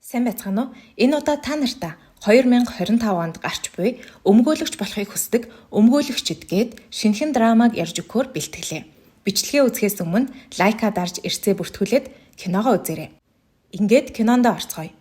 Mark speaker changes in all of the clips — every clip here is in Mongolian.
Speaker 1: Сайн байцгаана уу? Энэ удаа та нартай 2025 онд гарч буй өмгөөлөгч болохыг хүсдэг өмгөөлөгчид гээд шинэхэн драмаг ярьж өгөхөөр бэлтгэлээ. Бичлэгээ үзэхээс өмнө лайкаа дарж эрцээ бүртгүүлээд киногоо үзээрэй. Ингээд кинондоо орцгоё.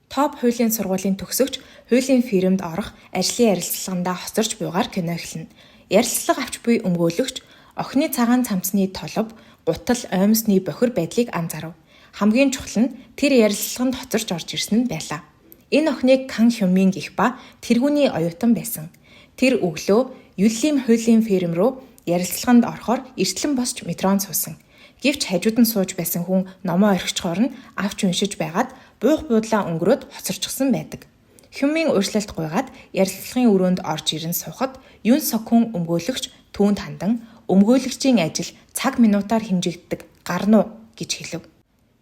Speaker 1: Топ хуулийн сургуулийн төгсөгч хуулийн фирмд орох ажлын ярилцлагандаа хоцорч буйгаар кино эхэлнэ. Ярилцлага авч буй өмгөөлөгч охины цагаан цамцны толб, гутал, оймсны бохир байдлыг анзаарав. Хамгийн чухал нь тэр ярилцлаганд хоцорч орж ирсэн нь байлаа. Энэ охиныг Кан Хюмин гэх ба тэргүүний оюутан байсан. Тэр өглөө Юллим хуулийн фирм рүү ярилцлаганд орохоор эртлэн босч метронд суусан. Гэвч хажууд нь сууж байсан хүн номоо орхичхоор нь авч уншиж байгаад буух буудлаа өнгөрөөд хоцорчихсон байдаг. Хюмин уучлалт гуйгаад ярилцлагын өрөөнд орж ирэн суухад Юн Сокхун өмгөөлөгч түүнд хандан өмгөөлөгчийн ажил цаг минутаар хэмжигддэг гарна уу гэж хэлэв.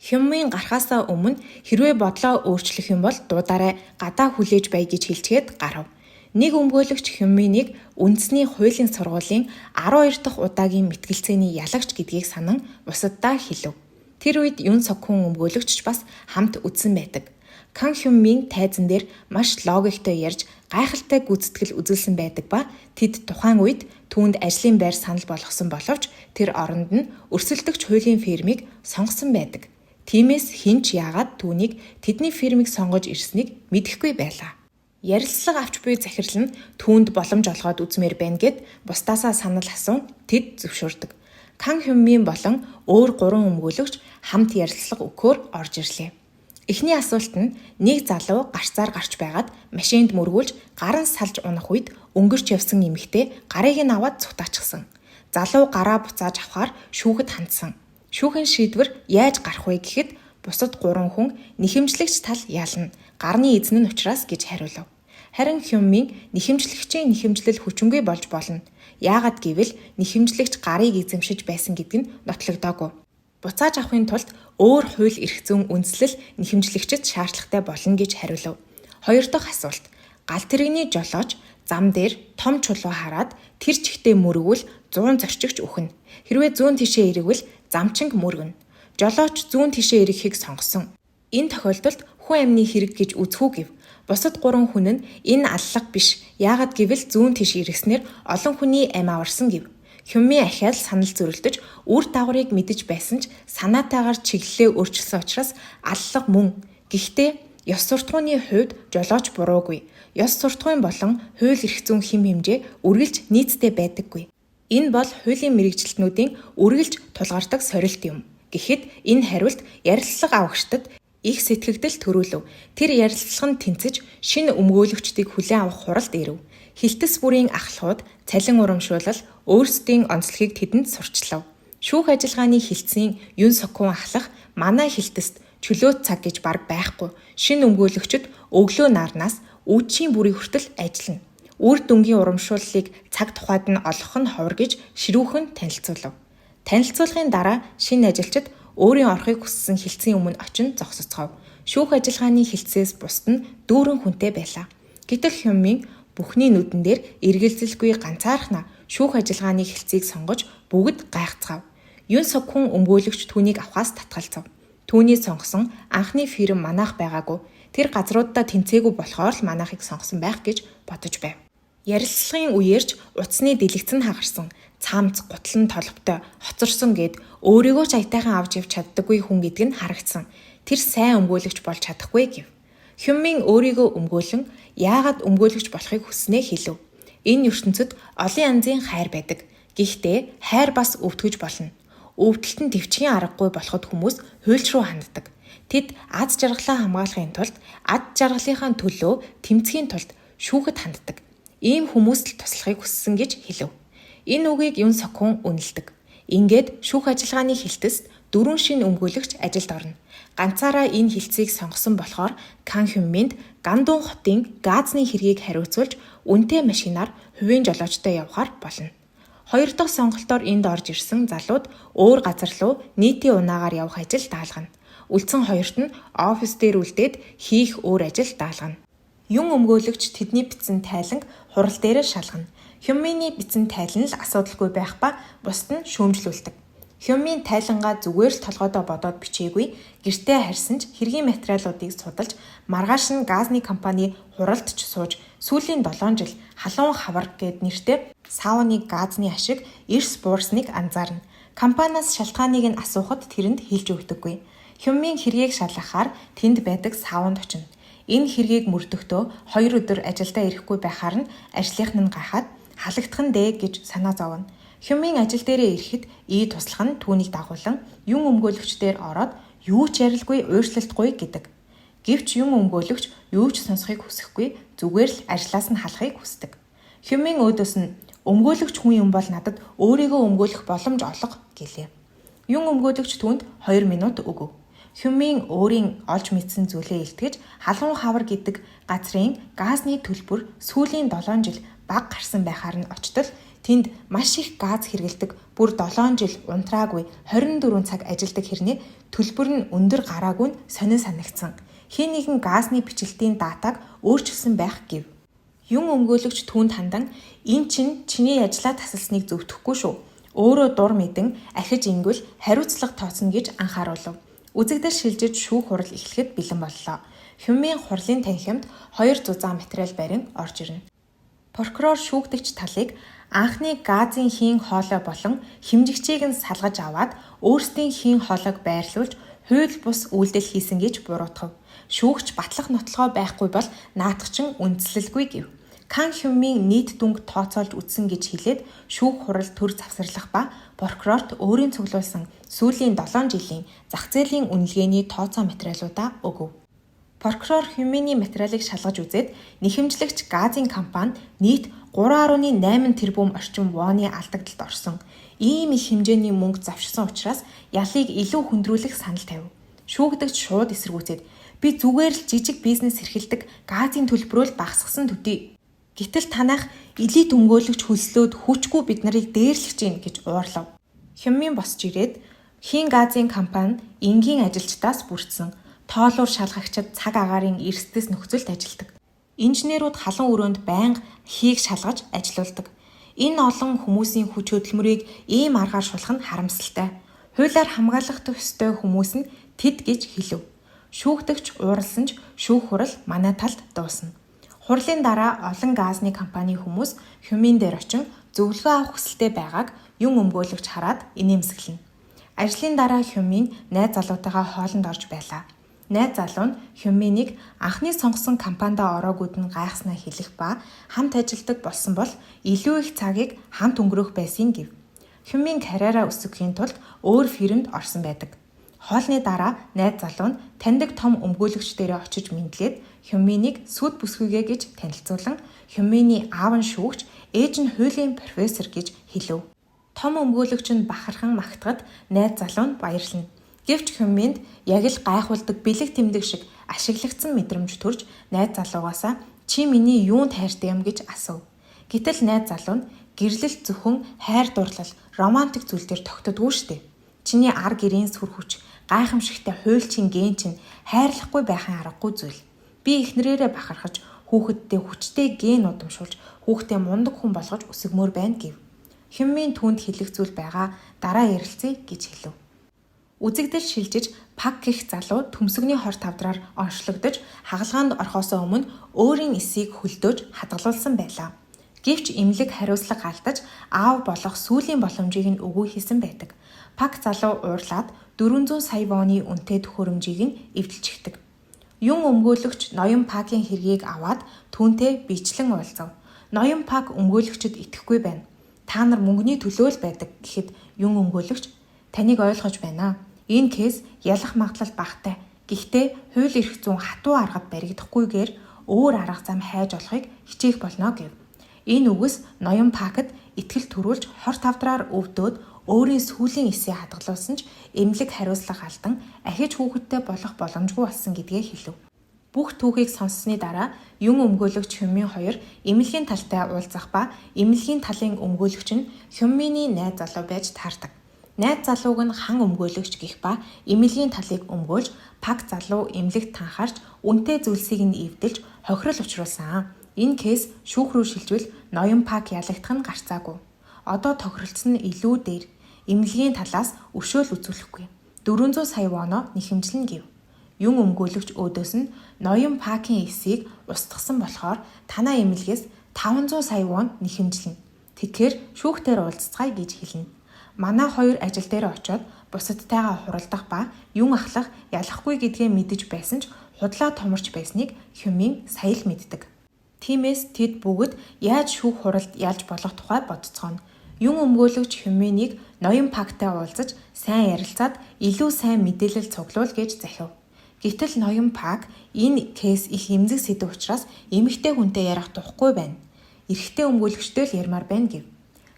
Speaker 1: Хюмин гарахаасаа өмнө хэрвээ бодлоо өөрчлөх юм бол дуудаарай, гадаа хүлээж бай гэж хэлчихэд гарав. Нэг өмгөөлөгч Хюминийг үндэсний хуулийн сургуулийн 12 дахь удаагийн мэтгэлцээний ялагч гэдгийг санан бусаддаа хэлэв. Тэр үед Юн Сокхун өмгөөлөгч ч бас хамт үзсэн байдаг. Кан Хюмин тайзан дээр маш логиктой ярьж гайхалтай гүйцэтгэл үзүүлсэн байдаг ба тэд тухайн үед түүнд ажлын байр санал болгосон боловч тэр оронд нь өрсөлдөгч хуулийн фирмийг сонгосон байдаг. Тиймээс хэн ч яагаад түүнийг тэдний фирмийг сонгож ирснийг мэдэхгүй байлаа. Ярилцлага авч буй захирал нь түүнд боломж олгоод үзмээр байна гэд бусдаасаа санал асуун тэд зөвшөөрдөг. Кан Хюмин болон өөр гурван өмгөөлөгч хамт ярилцлага өгөхөөр орж ирлээ. Эхний асуулт нь нэг залуу гарцаар гарч байгаад машинд мөргүүлж гар нь салж унах үед өнгөрч явсан эмэгтэй гарыг нь аваад цутаачихсан. Залуу гараа буцааж авахаар шүүхэд хандсан. Шүүхийн шийдвэр яаж гарах вэ гэхэд бусад гурван хүн нэхэмжлэгч тал ялна. Гарны эзэн нь учраас гэж хариулав. Харин Хюмин нэхэмжлэгчийн нэхэмжлэл хүчингүй болж болно. Яагаад гэвэл нэхэмжлэгч гарыг эзэмшиж байсан гэдэг нь нотлогдоогүй. Буцааж авахын тулд өөр хууль эрх зүйн үндслэл нэхэмжлэгчид шаардлагатай болно гэж хариулав. Хоёр дахь асуулт. Гал тэрэгний жолооч зам дээр том чулуу хараад тэр чигтээ мөргөвөл 100 зорчигч үхнэ. Хэрвээ зүүн тишээ эргэвэл замчинг мөргөнө. Жолооч зүүн тишээ эргэхийг сонгосон. Энэ тохиолдолд хүн амны хэрэг гэж үзэх үү гэв. Бусад гурван хүн нь энэ аллага биш. Яагаад гэвэл зүүн тийш эргэснээр олон хүний амь аварсан гэв. Хюмын ахиад санал зөрөлдөж үр дагаврыг мэдэж байсан ч санаатайгаар чиглэлээ өөрчилсөн учраас аллага мөн. Гэхдээ ёс суртахууны хувьд жолооч буруугүй. Ёс суртахуун болон хууль эрх зүйн хэм хэмжээ үргэлж нийцтэй байдаггүй. Энэ бол хуулийн мэргэжилтнүүдийн үргэлж тулгардаг сорилт юм. Гэхэд энэ хариулт ярилцлага авагчдад их сэтгэгдэл төрүүлв. Тэр ярилцлага нь тэнцэж шинэ өмгөөлөгчдийг хүлээн авах хуралд ирэв. Хилтэс бүрийн ахлахууд цалин урамшуулал өөрсдийн онцлогийг тэдэнд сурталчлав. Шүүх ажиллагааны хилцийн Юн Сокхун ахлах манай хилтэст чөлөөт цаг гэж бараг байхгүй. Шинэ өмгөөлөгчид өглөө нарнаас үүдчийн бүрийг хүртэл ажиллана. Үр дүнгийн урамшууллыг цаг тухайд нь олгох нь ховор гэж ширүүхэн танилцуулав. Танилцуулгын дараа шинэ ажилчид өөрийн орохыг хүссэн хилцийн өмнө очин зогсоцгов. Шүүх ажиллагааны хилцээс бусад нь дүүрэн хүнтэй байлаа. Гэтэл Хюмин бүхний нүдэн дээр эргэлзэлгүй ганцаархнаа шүүх ажиллагааны хилцийг сонгож бүгд гайхацгаав. Юн Сокхун өмгөөлөгч түүнийг авахаас татгалзав. Түүний сонгосон анхны фирм манайх байгаагүй. Тэр газруудаа тэнцээгүй болохоор л манайхыг сонгосон байх гэж бодож байв. Ярилцлагын үеэр ч утасны дэлгэц нь хагарсан, цамц, гутал нь толбтой, хоцорсон гэд өөрийгөө ч аятайхан авч явж чаддаггүй хүн гэдэг нь харагдсан. Тэр сайн өмгөөлөгч болж чадахгүй гэв. Хюмин өөрийгөө өмгөөлөн яагаад өмгөөлөгч болохыг хүссэнээ хэлэв. Энэ ертөнцид олон янзын хайр байдаг. Гэхдээ хайр бас өвтгөж болно. Өвдөлт нь тэвчгийн аргагүй болоход хүмүүс хуульч руу ханддаг. Тэд аз жаргалаа хамгаалахын тулд ад жаргалынхаа төлөө тэмцэхийн тулд шүүхэд ханддаг. Ийм хүмүүст л туслахыг хүссэн гэж хэлэв. Энэ үгийг Юн Сокхун үнэлдэг. Ингээд шүүх ажиллагааны хилтэст дөрвөн шинэ өмгөөлөгч ажилд орно. Ганцаараа энэ хилцийг сонгосон болохоор Кан Хюминд Гандун хотын газны хэргийг хариуцуулж үнэтэй машинаар хувийн жолоочтой явахаар болно. Хоёр дахь сонголтоор энд орж ирсэн залууд өөр газар руу нийтийн унаагаар явах ажил даалгана. Үлдсэн хоёрт нь офис дээр үлдээд хийх өөр ажил даалгана. Юн өмгөөлөгч тэдний бичсэн тайланг хурал дээрээ шалгана. Хюмины бичсэн тайлан л асуудалгүй байх ба бусад нь шүүмжлүүлдэг. Хюммин тайлангаа зүгээр л толгойдоо бодоод бичээгүй, гэртээ харьсан ч хэргийн материалуудыг судалж, маргааш нь газны компани хуралд ч сууж сүүлийн 7 жил халуун хавар гээд нэртэй сауны газны ашиг эрс буурсныг анзаарна. Компаниас шалтгааныг нь асуухад тэрэнд хэлж өгдөггүй. Хюммин хэргийг шалгахаар тэнд байдаг саунд очино. Энэ хэргийг мөрдөхдөө 2 өдөр ажилдаа ирэхгүй байхаар нь ажлынх нь гайхаад халагдах нь дээ гэж санаа зовно. Хюммин ажил дээрээ ирэхэд И туслах нь түүнийг дагуулан юн өмгөөлөгч дээр ороод юу ч ярилгүй ууршлалтгүй гэдэг. Гэвч юн өмгөөлөгч юу ч сонсохыг хүсэхгүй, зүгээр л ажлаас нь халахыг хүсдэг. Хюммин өөдөөс нь өмгөөлөгч хүн юм бол надад өөрийгөө өмгөөлөх боломж олго гэлээ. Юн өмгөөлөгч түүнд 2 минут өгөв. Хюммин өөрийн олж мэдсэн зүйлээ илтгэж халуун хавар гэдэг газрын газны төлбөр сүүлийн 7 жил бага гарсан байхаар нь очтол тэнд маш их газ хэрэглэдэг, бүр 7 жил унтраагүй 24 цаг ажилладаг хэрнээ төлбөр нь өндөр гараагүй нь сонин санагдсан. Хэн нэгэн газны бичлэлтийн датаг өөрчилсөн байх гэв. Юн өмгөөлөгч түүнд хандан энэ чинь чиний ажлаа тасалсныг зөвтгөхгүй шүү. Өөрөө дур мэдэн ахиж ингэвэл хариуцлага тооцно гэж анхааруулав. Үзэгдэл шилжиж шүүх хурал эхлэхэд бэлэн боллоо. Хюммин хурлын танхимд 2 зузаан материал барин орж ирнэ. Прокурор шүүгдэгч талыг анхны газын хийн хоолой болон хэмжигчийг нь салгаж аваад өөрсдийн хийн хоолойг байрлуулж хууль бус үйлдэл хийсэн гэж буруутгав. Шүүгч батлах нотлохоо байхгүй бол наадах чинь үндслэлгүй гэв. Кан Хюммин нийт дүнг тооцоолж үзсэн гэж хэлээд шүүх хурал төр завсарлах ба прокурорт өөрийн цуглуулсан сүүлийн 7 жилийн зах зээлийн үнэлгээний тооцоо материалуудаа өгөв. Прокурор Хюмминий материалыг шалгаж үзээд нэхэмжлэгч газын компани нийт 3.8 тэрбум орчим воны алдагдлалд орсон. Ийм их хэмжээний мөнгө завшсан учраас ялыг илүү хүндрүүлэх санал тавив. Шүүгдэгч шууд эсэргүүцээд би зүгээр л жижиг бизнес эрхэлдэг газын төлбөрөө л багасгасан төдий. Гэтэл танайх элит өмгөөлөгч хөлслөөд хүчгүй бид нарыг дээрлэж гин гэж уурлав. Хюммин босч ирээд хийн газын компани энгийн ажилчдаас бүрдсэн. Тоолуур шалгагчид цаг агаарын эрсдэс нөхцөлд ажилладаг. Инженерүүд халуун өрөөнд байнга хийг шалгаж ажилуулдаг. Энэ олон хүмүүсийн хүч хөдөлмөрийг ийм аргаар шулах нь харамсалтай. Хуулиар хамгаалах ёстой хүмүүс нь тэд гэж хэлэв. Шүүгдэгч ууралсан ч шүүх хурал манай талд дуусна. Хурлын дараа олон газны компани хүмүүс Хюммин дээр очин зөвлөгөө авах хүсэлтэй байгааг юн өмгөөлөгч хараад инээмсэглэнэ. Ажлын дараа Хюммин найз залуутайгаа хоолнд орж байлаа. Найз залуу нь Хюмминийг анхны сонгосон компанида ороогүйд нь гайхснаа хэлэх ба хамт ажилладаг болсон бол илүү их цагийг хамт өнгөрөөх байсан гэв. Хюммин карьераа өсгөхийн тулд өөр фирмд орсон байдаг. Хоолны дараа найз залуу нь таньдаг том өмгөөлөгч дээрээ очиж мэндлээд Хюмминийг сүд бүсгүйгээ гэж танилцуулан Хюмминий аав нь шүүгч, ээж нь хуулийн профессор гэж хэлэв. Том өмгөөлөгч нь бахархан магтахад найз залуу нь баярлана. Гэвч Хюмминд яг л гайхуулдаг бэлэг тэмдэг шиг ашиглагдсан мэдрэмж төрж найз залуугаасаа чи миний юунд хайртай юм гэж асуув. Гэтэл найз залуу нь гэрлэлт зөвхөн хайр дурлал, романтик зүйл дээр тогтдоггүй штэ. Чиний ар гэрийн сүр хүч, гайхамшигтай хуульчин ген чинь хайрлахгүй байхын аргагүй зүйл. Би эхнэрээрээ бахархаж хүүхэддээ хүчтэй ген удамшуулж хүүхдээ мундаг хүн болгож өсгөмөр байна гэв. Хюммин түүнд хэлэх зүйл байгаа дараа ярилцъя гэж хэлэв. Үзэгдэл шилжиж Пак гэх залуу төмсгөний хор тавдраар онцлогдож хагалгаанд орохоос өмнө өөрийн эсийг хөлдөөж хадгалуулсан байлаа. Гэвч эмнэлэг хариуцлага алдаж аав болох сүүлийн боломжийг нь үгүй хийсэн байдаг. Пак залуу уурлаад 400 сая воны үнэтэй төхөөрөмжийг нь эвдэлчихдэг. Юн өмгөөлөгч ноён Пакийн хэргийг аваад түүнтэй биечлэн уулзав. Ноён Пак өмгөөлөгчд итгэхгүй байна. Та нар мөнгөний төлөө л байдаг гэхэд юн өмгөөлөгч таныг ойлгож байна. Энэ кейс ялах магадлал багатай. Гэхдээ хууль эрх зүйн хатуу аргад баригдахгүйгээр өөр арга зам хайж олохыг хичээх болно гэв. Энэ үгс ноён Пакад итгэл төрүүлж хор тавдраар өвдөөд өөрийн сүүлийн эсээ хадгалуулсан ч эмнэлэг хариуцлага алдан ахиж хүүхэдтэй болох боломжгүй болсон гэдгээ хэлэв. Бүх түүхийг сонссны дараа юн өмгөөлөгч Хюммин хоёр эмнэлгийн талтай уулзах ба эмнэлгийн талын өмгөөлөгч нь Хюмминий найз залуу байж таардаг. Найз залууг нь хан өмгөөлөгч гэх ба эмнэлгийн талыг өмгөөлж Пак залуу эмнэлэгт танхаарч үнэтэй зүйлсийг нь эвдэлж хохирол учруулсан. Энэ кейс шүүх рүү шилжвэл ноён Пак ялагдах нь гарцаагүй. Одоо тохиролцсон нь илүү дээр. Эмнэлгийн талаас өршөөл үзүүлэхгүй. 400 сая воноо нэхэмжлэнэ гэв. Юн өмгөөлөгч өөдөөс нь ноён Пакийн эсийг устгасан болохоор танай эмнэлгээс 500 сая вон нэхэмжлэнэ. Тэгэхээр шүүхтэр уулзцгаая гэж хэлнэ. Манай хоёр ажил дээр очиод бусадтайгаа хуралдах ба юн ахлах ялахгүй гэдгээ мэдэж байсан ч худлаа томорч байсныг Хюмин сая л мэддэг. Тиймээс тэд бүгд яаж шүүх хуралд ялж болох тухай бодцгооно. Юн өмгөөлөгч Хюминийг ноён Пактай уулзаж сайн ярилцаад илүү сайн мэдээлэл цуглуул гэж захив. Гэтэл ноён Пак энэ кейс их эмзэг сэдэв учраас эмэгтэй хүнтэй ярих тухгүй байна. Эрэгтэй өмгөөлөгчтэй л ярмаар байна гэв.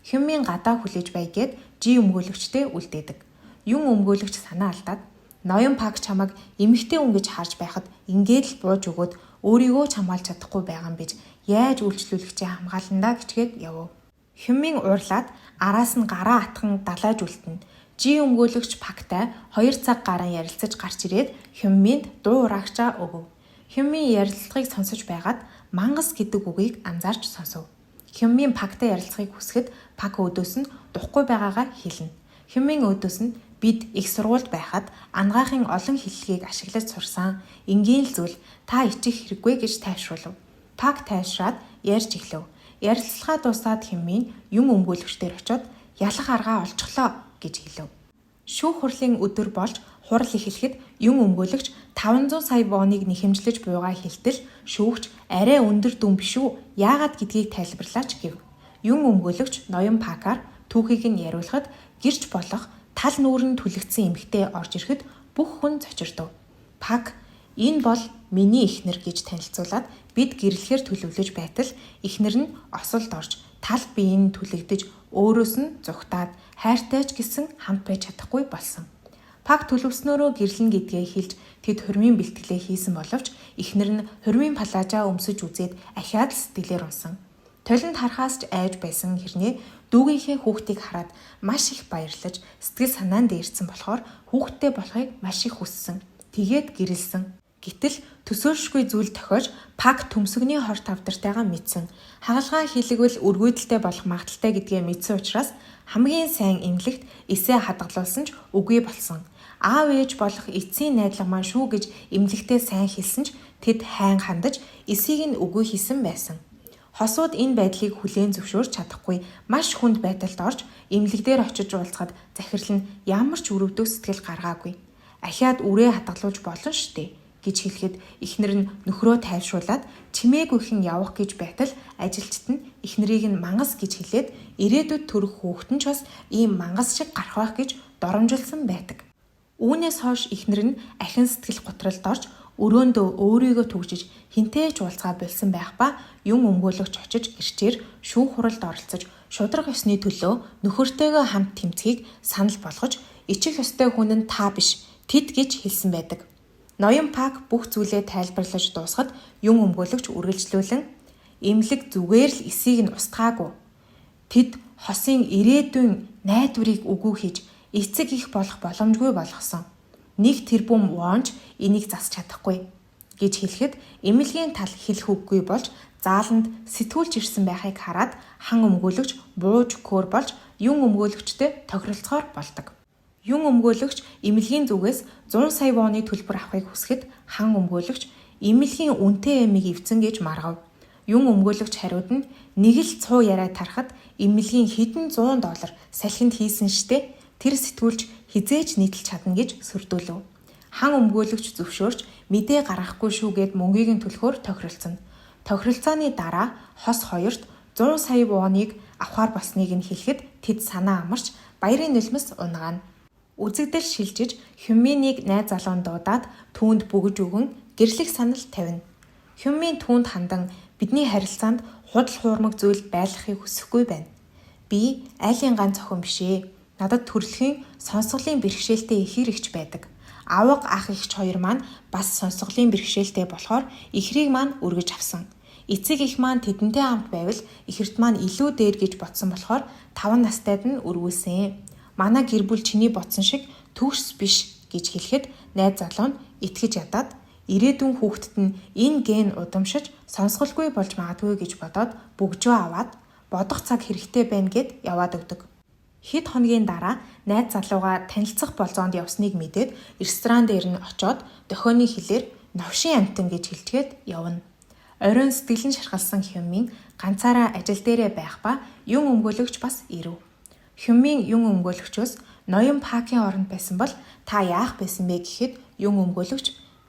Speaker 1: Хюмин гадаа хүлээж бай гэд Жи өмгөөлөгчтэй үлдээдэг. Юн өмгөөлөгч санаа алдаад ноён Пак чамайг эмэгтэй хүн гэж харж байхад ингээд л бууж өгөөд өөрийгөө ч хамгаалж чадахгүй байгаа юм биж яаж үйлчлүүлэгчээ хамгаална даа гэчгээд явв. Хюмин уурлаад араас нь гараа атхан далайж үлдэнэ. Жи өмгөөлөгч Пактай 2 цаг гарan ярилцаж гарч ирээд Хюминд дуу ураагчаа өгөв. Хюмин ярилцлагыг сонсож байгаад мангас гэдэг үгийг анзаарч сонсов. Хюмин Пактай ярилцахыг хүсэхэд Пак өөдөөс нь духгүй байгаагаа хэлнэ. Хюмин өөдөөс нь бид их сургуульд байхад ангаахын олон хэллэгийг ашиглаж сурсан. Энгийн л зүйл та ичих хэрэггүй гэж тайвшруулав. Пак тайвшраад ярьж эхлэв. Ярилцлага дуусаад Хюмин юн өмгөөлөгчдөр очиод ялах аргаа олчихлоо гэж хэлв. Шүүх хурлын өдөр болж хурал эхлэхэд юн өмгөөлөгч 500 сая воныг нэхэмжлэж буйгаа хэлтэл шүүгч арай өндөр дүн биш үү? Яагаад гэдгийг тайлбарлаач гэв. Юн өмгөөлөгч ноён Пакаар түүхийг нь яриулахад гэрч болох тал нүүр нь түлэгдсэн эмэгтэй орж ирэхэд бүх хүн цочирдов. Пак энэ бол миний эхнэр гэж танилцуулаад бид гэрлэхээр төлөвлөж байтал эхнэр нь осолд орж тал бие нь түлэгдэж өөрөөс нь зугтаад хайртай ч гэсэн хамт байж чадахгүй болсон. Пак төлөвснөөрөө гэрлэн гэдгээ хэлж тэд хурмын бэлтгэлээ хийсэн боловч эхнэр нь хурмын палажаа өмсөж үзээд ахиад л сэтгэлээр унсан. Толинд харахаас ч айж байсан хэрнээ дүүгийнхээ хүүхдийг хараад маш их баярлаж сэтгэл санаан дээрдсэн болохоор хүүхэдтэй болохыг маш их хүссэн. Тэгээд гэрэлсэн. Гэтэл төсөөлшгүй зүйл тохиож Пак төмсгөний хор тавдартайгаа мэдсэн. Хагалгаа хийлэгвэл өргөөдөлтэй болох магадлалтай гэдгээ мэдсэн учраас хамгийн сайн эмнэлэгт эсээ хадгалуулсан ч үгүй болсон. Аав ээж болох эцсийн найдлага маань шүү гэж эмнэлэгтээ сайн хэлсэн ч тэд хайн хандаж эсийг нь үгүй хийсэн байсан. Хосууд энэ байдлыг хүлээн зөвшөөрч чадахгүй маш хүнд байдалд орж эмнэлэг дээр очиж уулзахад захирал нь ямар ч өрөвдөх сэтгэл гаргаагүй. Ахиад үрээ хадгалуулж болно штэ гэж хэлэхэд эхнэр нь нөхрөө тайвшруулад чимээгүйхэн явах гэж байтал ажилчид нь эхнэрийг нь мангас гэж хэлээд ирээдүйд төрөх хүүхэд нь ч бас ийм мангас шиг гарах байх гэж доромжилсан байдаг. Үүнээс хойш эхнэр нь ахин сэтгэл готролд орж өрөөндөө өөрийгөө түгжиж хэнтэй ч уулзгаа болсон байх ба юн өмгөөлөгч очиж гэрчээр шүүх хуралд оролцож шударга ёсны төлөө нөхөртэйгөө хамт тэмцэхийг санал болгож ичих ёстой хүн нь та биш тэд гэж хэлсэн байдаг. Ноён Пак бүх зүйлээ тайлбарлаж дуусахад юн өмгөөлөгч үргэлжлүүлэн эмнэлэг зүгээр л эсийг нь устгаагүй. Тэд хосын ирээдүйн найдварыг үгүй хийж эцэг их болох боломжгүй болгосон. 1 тэрбум вонч энийг засч чадахгүй гэж хэлэхэд эмнэлгийн тал хэлэх үггүй болж зааланд сэтгүүлч ирсэн байхыг хараад хан өмгөөлөгч бууж хөөр болж юн өмгөөлөгчтэй тохиролцохоор болдог. Юн өмгөөлөгч эмнэлгийн зүгээс 100 сая воны төлбөр авахыг хүсэхэд хан өмгөөлөгч эмнэлгийн үнэтэй ямиг эвдсэн гэж маргав. Юн өмгөөлөгч хариуд нь нэг л цуу яриа тарахад эмнэлгийн хэдэн 100 доллар салхинд хийсэн штэ. Тэр сэтгүүлч хизээж нийтэлж чадна гэж сөрдүүлв. Хан өмгөөлөгч зөвшөөрч мэдээ гаргахгүй шүү гэд мөнгийг нь төлөхөөр тохиролцоно. Тохиролцооны дараа хос хоёрт 100 сая воныг авахар болсныг нь хэлэхэд тэд санаа амарч баярын нулимс унгаана. Үзэгдэл шилжиж Хюминийг найз залуун дуудаад түүнд бөгж өгөн гэрлэх санал тавина. Хюмин түүнд хандан бидний харилцаанд худал хуурмаг зүйл байлгахыг хүсэхгүй байна. Би айлын ганц охин биш ээ. Надад төрөлхийн сонсголын бэрхшээлтэй ихэр эгч байдаг. Авга ах эгч хоёр маань бас сонсголын бэрхшээлтэй болохоор ихрийг маань өргөж авсан. Эцэг эх маань тэдэнтэй хамт байвал ихэрт маань илүү дээр гэж бодсон болохоор 5 настайд нь өргүүлсэн. Манай гэр бүл чиний бодсон шиг төгс биш гэж хэлэхэд найз залуу нь итгэж ядаад ирээдүйн хүүхдэд нь энэ ген удамшиж сонсголгүй болж магадгүй гэж бодоод бөгжөө аваад бодох цаг хэрэгтэй байна гэд яваад өгдөг. Хэд хоногийн дараа найз залуугаа танилцах болзоонд явсныг мэдээд ресторан дээр нь очоод дохионы хэлээр новшин амьтан гэж хэлчихэд явна. Оройн сэтгэл нь шархалсан Хюнмин ганцаараа ажил дээрээ байх ба юун өмгөөлөгч бас ирэв. Хюнмин юун өмгөөлөгчөөс ноён Пакийн оронд байсан бол та яах байсан бэ гэхэд юун өмгөөлөгч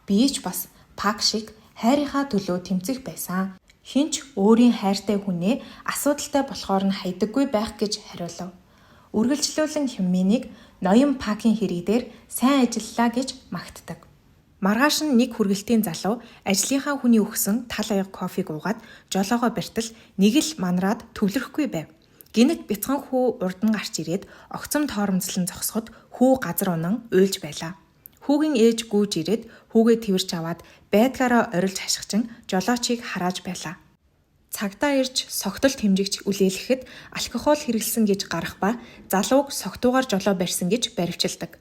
Speaker 1: би ч бас Пак шиг хайрынхаа төлөө тэмцэх байсан. Хэн ч өөрийн хайртай хүнээ асуудалтай болохоор нь хайдаггүй байх гэж хариулав. Үргэлжлүүлэн Хюнминийг ноён Пакийн хэрэг дээр сайн ажиллалаа гэж магтдаг. Маргааш нь нэг хүргэлтийн залуу ажлынхаа хүний өгсөн тал аяга кофег уугаад жолоогоо барьтал нэг л манраад төвлөрөхгүй байв. Гэнэт бяцхан хүү урд нь гарч ирээд огцом тоормзлон зогсоход хүү газар унан уйлж байлаа. Хүүгийн ээж гүйж ирээд хүүгээ тэрч аваад байдгаараа орилж хашгичин жолоочийг харааж байлаа. Цагдаа ирж согтол тэмжигч үлээлгэхэд алкогол хэрэглэсэн гэж гарах ба залууг согтуугаар жолоо барьсан гэж баривчилдаг.